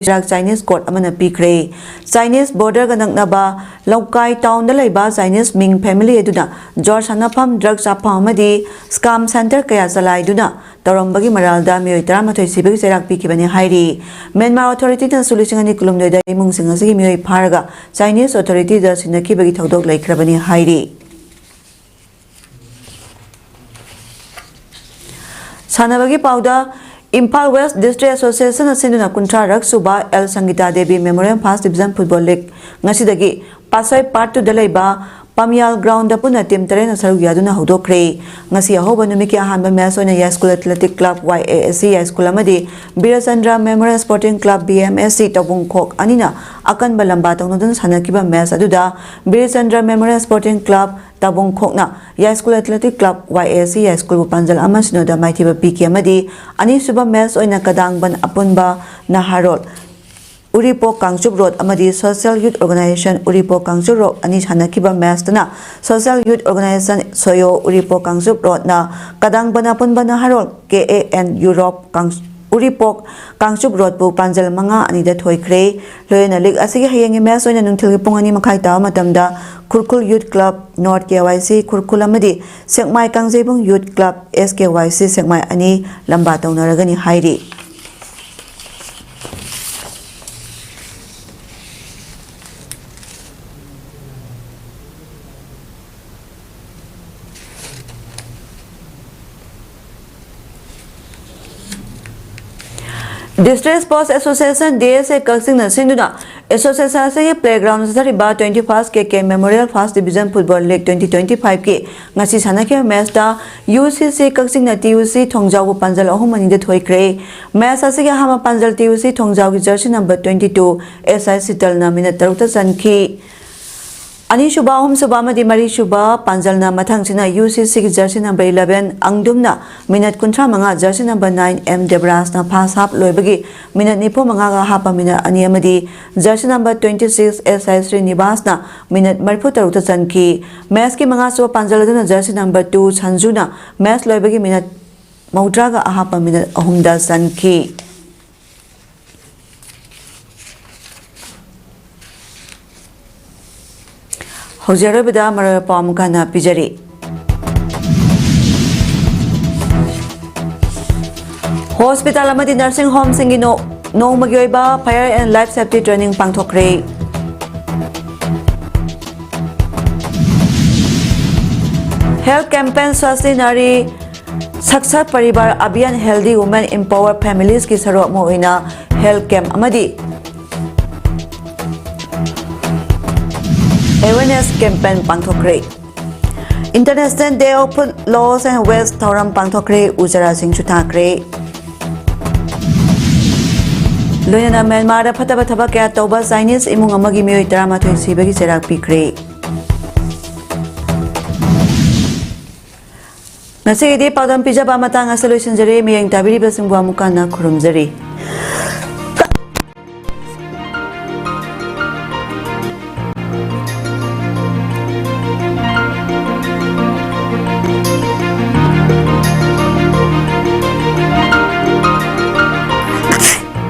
ꯆꯩꯔꯥꯛ Chinese court ꯑꯃꯅ ꯄꯤꯈ꯭ꯔꯦ꯫ Chinese border ꯒ ꯅꯛꯅꯕ ꯂꯧꯀꯥꯏ town ꯗ ꯂꯩꯕ Chinese ꯃꯤꯡ family ꯑꯗꯨꯅ ꯖ꯭ꯋꯥꯔ ꯁꯥꯟꯅꯐꯝ, drug ꯆꯥꯐꯝ ꯑꯃꯗꯤ scam center ꯀꯌꯥ ꯆꯂꯥꯏꯗꯨꯅ ꯇꯧꯔꯝꯕꯒꯤ ꯃꯔꯥꯜꯗ ꯃꯤꯑꯣꯏ ꯇꯔꯥꯃꯥꯊꯣꯏ ꯁꯤꯕꯒꯤ ꯆꯩꯔꯥꯛ ꯄꯤꯈꯤꯕꯅꯤ ꯍꯥꯏꯔꯤ꯫ ꯃ꯭ꯌꯥꯟꯃꯥꯔ authority ꯅꯁꯨ ꯂꯤꯁꯤꯡ ꯑꯅꯤ ꯀꯨꯟꯍꯨꯝꯗꯣꯏꯗ ꯏꯃꯨꯡꯁꯤꯡ ꯑꯁꯤꯒꯤ ꯃꯤꯑꯣꯏ ꯐꯥꯔꯒ Chinese authority ꯗ ꯁꯤꯟꯅꯈꯤꯕꯒꯤ ꯊꯧꯗꯣꯛ ꯂꯩꯈ꯭ꯔꯕꯅꯤ ꯍꯥꯏꯔꯤ꯫ ꯁꯥꯟꯅꯕꯒꯤ ꯄꯥꯎꯗ, Imphal West District Association ꯅ ꯁꯤꯟꯗꯨꯅ ꯀꯨꯟꯊ꯭ꯔꯥ ꯔꯛ ꯁꯨꯕ L Sangita Devi Memorial First Division Football League ꯉꯁꯤꯗꯒꯤ ꯄꯥꯠꯁꯣꯏ Part two ꯗ ꯂꯩꯕ ꯄꯥꯝꯌꯥꯜ ꯒ꯭ꯔꯥꯎꯟꯗ ꯄꯨꯟꯅ ꯇꯤꯝ ꯇꯔꯦꯠꯅ ꯁꯔꯨꯛ ꯌꯥꯗꯨꯅ ꯍꯧꯗꯣꯛꯈ꯭ꯔꯦ꯫ ꯉꯁꯤ ꯑꯍꯧꯕ ꯅꯨꯃꯤꯠꯀꯤ ꯑꯍꯥꯟꯕ ꯃꯦꯆ ꯑꯣꯏꯅ ꯌꯥꯏꯁ꯭ꯀꯨꯜ athletic club, Y A S C Yaiskul ꯑꯃꯗꯤ Birchandra memorial sporting club, B M S C, ꯇꯧꯕꯨꯡꯈꯣꯛ ꯑꯅꯤꯅ ꯑꯀꯟꯕ ꯂꯝꯕꯥ ꯇꯧꯅꯗꯨꯅ ꯁꯥꯟꯅꯈꯤꯕ ꯃꯦꯆ ꯑꯗꯨꯗ ꯕꯤꯔꯆꯟꯗ꯭ꯔ ꯃꯦꯃꯣꯔꯤꯌꯦꯜ ꯁ꯭ꯄꯣꯔꯇꯤꯡ ꯀ꯭ꯂꯕ, ꯇꯧꯕꯨꯡꯈꯣꯛꯅ Yaiskul athletic club, Y A S C ꯌꯥꯏꯁ꯭ꯀꯨꯜꯕꯨ ꯄꯥꯟꯖꯜ ꯑꯃ ꯁꯤꯅꯣꯗ ꯃꯥꯏꯊꯤꯕ ꯄꯤꯈꯤ ꯑꯃꯗꯤ ꯑꯅꯤꯁꯨꯕ ꯃꯦꯆ ꯑꯣꯏꯅ ꯀꯗꯥꯡꯕꯟ ꯑꯄꯨꯟꯕ ꯅꯍꯥꯔꯣꯜ ꯎꯔꯤꯄꯣꯛ ꯀꯥꯡꯆꯨꯞ ꯔꯣꯗ ꯑꯃꯗꯤ ꯁꯣꯁꯤꯌꯦꯜ ꯌꯨꯠ ꯑꯣꯔꯒꯅꯥꯏꯖꯦꯁꯟ ꯎꯔꯤꯄꯣꯛ ꯀꯥꯡꯆꯨꯞ ꯔꯣꯗ ꯑꯅꯤ ꯁꯥꯟꯅꯈꯤꯕ ꯃꯦꯆꯇꯅ ꯁꯣꯁꯤꯌꯦꯜ ꯌꯨꯠ ꯑꯣꯔꯒꯅꯥꯏꯖꯦꯁꯟ ꯁꯣꯌꯣ ꯎꯔꯤꯄꯣꯛ ꯀꯥꯡꯆꯨꯞ ꯔꯣꯗꯅ ꯀꯗꯥꯡꯕꯟ ꯑꯄꯨꯟꯕ ꯅꯍꯥꯔꯣꯜ ꯀꯦ ꯑꯦ ꯑꯦꯟ ꯌꯨꯔꯣꯞ ꯀꯥꯡ-, ꯎꯔꯤꯄꯣꯛ ꯀꯥꯡꯆꯨꯞ ꯔꯣꯗꯄꯨ ꯄꯥꯟꯖꯜ ꯃꯉꯥ ꯑꯅꯤꯗ ꯊꯣꯏꯈ꯭ꯔꯦ꯫ ꯂꯣꯏꯅꯅ ꯂꯤꯒ ꯑꯁꯤꯒꯤ ꯍꯌꯦꯡꯒꯤ ꯃꯦꯆ ꯑꯣꯏꯅ ꯅꯨꯡꯊꯤꯜꯒꯤ ꯄꯨꯡ ꯑꯅꯤ ꯃꯈꯥꯏ ꯇꯥꯕ ꯃꯇꯝꯗ ꯈꯨꯔꯈꯨꯜ ꯌꯨꯠ ꯀ꯭ꯂꯕ, ꯅꯣꯔꯠ ꯀꯦ ꯋꯥꯏ ꯁꯤ ꯈꯨꯔꯈꯨꯜ ꯑꯃꯗꯤ ꯁꯦꯛꯃꯥꯏ ꯀꯥꯡꯖꯩꯕꯨꯡ ꯌꯨꯠ ꯀ꯭ꯂꯕ, ꯑꯦꯁ ꯀꯦ ꯋꯥꯏ ꯁꯤ ꯁꯦꯛꯃꯥꯏ ꯑꯅꯤ ꯂꯝꯕꯥ ꯇꯧꯅꯔꯒꯅꯤ ꯍꯥꯏꯔꯤ꯫ District Sports Association, D S A, ꯀꯛꯆꯤꯡꯅ ꯁꯤꯟꯗꯨꯅ ꯑꯦꯁꯣꯁꯤꯌꯦꯁꯟ ꯑꯁꯤꯒꯤ ꯄ꯭ꯂꯦꯒ꯭ꯔꯥꯎꯟꯗ ꯆꯠꯊꯔꯤꯕ twenty-first K K Memorial First Division Football League twenty twenty-five ꯀꯤ ꯉꯁꯤ ꯁꯥꯟꯅꯈꯤꯕ ꯃꯦꯆꯇ U C C ꯀꯛꯆꯤꯡꯅ T U C ꯊꯣꯡꯖꯥꯎꯕꯨ ꯄꯥꯟꯖꯜ ꯑꯍꯨꯝ ꯑꯅꯤꯗ ꯊꯣꯏꯈ꯭ꯔꯦ꯫ ꯃꯦꯆ ꯑꯁꯤꯒꯤ ꯑꯍꯥꯟꯕ ꯄꯥꯟꯖꯜ T U C ꯊꯣꯡꯖꯥꯎꯒꯤ jersey number twenty-two S I ꯁꯤꯇꯜꯅ ꯃꯤꯅꯠ ꯇꯔꯨꯛꯇ ꯆꯟꯈꯤ꯫ ꯑꯅꯤꯁꯨꯕ, ꯑꯍꯨꯝꯁꯨꯕ ꯑꯃꯗꯤ ꯃꯔꯤꯁꯨꯕ ꯄꯥꯟꯖꯜꯅ ꯃꯊꯪꯁꯤꯅ U C C ꯒꯤ ꯖꯔꯁꯤ ꯅꯝꯕꯔ eleven ꯑꯪꯗꯨꯝꯅ ꯃꯤꯅꯠ ꯀꯨꯟꯊ꯭ꯔꯥ ꯃꯉꯥ, ꯖꯔꯁꯤ ꯅꯝꯕꯔ nine ꯑꯦꯝ ꯗꯦꯕꯔꯥꯖꯅ ꯐꯥꯔꯁ ꯍꯥꯐ ꯂꯣꯏꯕꯒꯤ ꯃꯤꯅꯠ ꯅꯤꯐꯨ ꯃꯉꯥꯒ ꯍꯥꯞꯄ ꯃꯤꯅꯠ ꯑꯅꯤ ꯑꯃꯗꯤ jersey number twenty-six S I ꯁ꯭ꯔꯤꯅꯤꯕꯥꯁꯅ ꯃꯤꯅꯠ ꯃꯔꯤꯐꯨ ꯇꯔꯨꯛꯇ ꯆꯟꯈꯤ꯫ ꯃꯦꯆꯀꯤ ꯃꯉꯥꯁꯨꯕ ꯄꯥꯟꯖꯜ ꯑꯗꯨꯅ ꯖꯔꯁꯤ ꯅꯝꯕꯔ two ꯁꯟꯖꯨꯅ ꯃꯦꯆ ꯂꯣꯏꯕꯒꯤ ꯃꯤꯅꯠ ꯃꯧꯗ꯭ꯔꯥꯒ ꯑꯍꯥꯞꯄ ꯃꯤꯅꯠ ꯑꯍꯨꯝꯗ ꯆꯟꯈꯤ꯫ ꯍꯧꯖꯤꯛ ꯑꯔꯣꯏꯕꯗ ꯃꯔꯨꯑꯣꯏꯕ ꯄꯥꯎ ꯑꯃꯨꯛ ꯍꯟꯅ ꯄꯤꯖꯔꯤ꯫ ꯍꯣꯁꯄꯤꯇꯥꯜ ꯑꯃꯗꯤ ꯅꯔꯁꯤꯡ ꯍꯣꯝꯁꯤꯡꯒꯤ ꯅꯣ-, ꯅꯣꯡꯃꯒꯤ ꯑꯣꯏꯕ Fire and Life Safety Training ꯄꯥꯡꯊꯣꯛꯈ꯭ꯔꯦ꯫ Health Campaign ꯁ꯭ꯋꯥꯁꯇꯤ ꯅꯥꯔꯤ ꯁꯛꯁꯛ ꯄꯔꯤꯕꯥꯔ Abhiyan Healthy Women Empower Families ꯀꯤ ꯁꯔꯨꯛ ꯑꯃ ꯑꯣꯏꯅ health camp ꯑꯃꯗꯤ Awareness campaign ꯄꯥꯡꯊꯣꯛꯈ꯭ꯔꯦ꯫ International Day of Food Laws and Waste ꯊꯧꯔꯝ ꯄꯥꯡꯊꯣꯛꯈ꯭ꯔꯦ꯫ ꯎꯖꯥꯂꯥꯁꯤꯡꯁꯨ ꯊꯥꯈ꯭ꯔꯦ꯫ ꯂꯣꯏꯅꯅ ꯃ꯭ꯌꯥꯟꯃꯥꯔꯗ ꯐꯠꯇꯕ ꯊꯕꯛ ꯀꯌꯥ ꯇꯧꯕ ꯆꯥꯏꯅꯤꯁ ꯏꯃꯨꯡ ꯑꯃꯒꯤ ꯃꯤꯑꯣꯏ ꯇꯔꯥꯃꯥꯊꯣꯏ ꯁꯤꯕꯒꯤ ꯆꯩꯔꯥꯛ ꯄꯤꯈ꯭ꯔꯦ꯫ ꯉꯁꯤꯒꯤꯗꯤ ꯄꯥꯎꯗꯝ ꯄꯤꯖꯕ ꯃꯇꯥꯡ ꯑꯁꯤꯗ ꯂꯣꯏꯁꯤꯟꯖꯔꯦ꯫ ꯃꯤꯠꯌꯦꯡ ꯇꯥꯕꯤꯔꯤꯕꯁꯤꯡꯕꯨ ꯑꯃꯨꯛ ꯍꯟꯅ ꯈꯨꯔꯨꯝꯖꯔꯤ꯫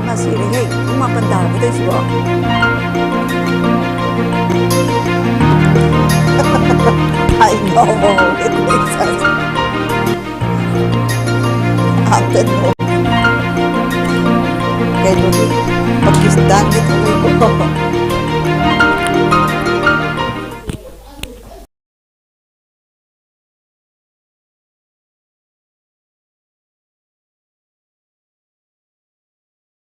ꯃꯁꯤꯔꯦꯍꯦ, ꯄꯨꯡ ꯃꯥꯄꯟ ꯇꯥꯔꯕ ꯇꯧꯏꯁꯤꯕꯣ꯫ I know, it makes sense. After all, ꯀꯩꯅꯣꯒꯤ, ꯄꯥꯀꯤꯁꯇꯥꯟꯒꯤ ꯊꯣꯛꯂꯛꯏꯀꯣ꯫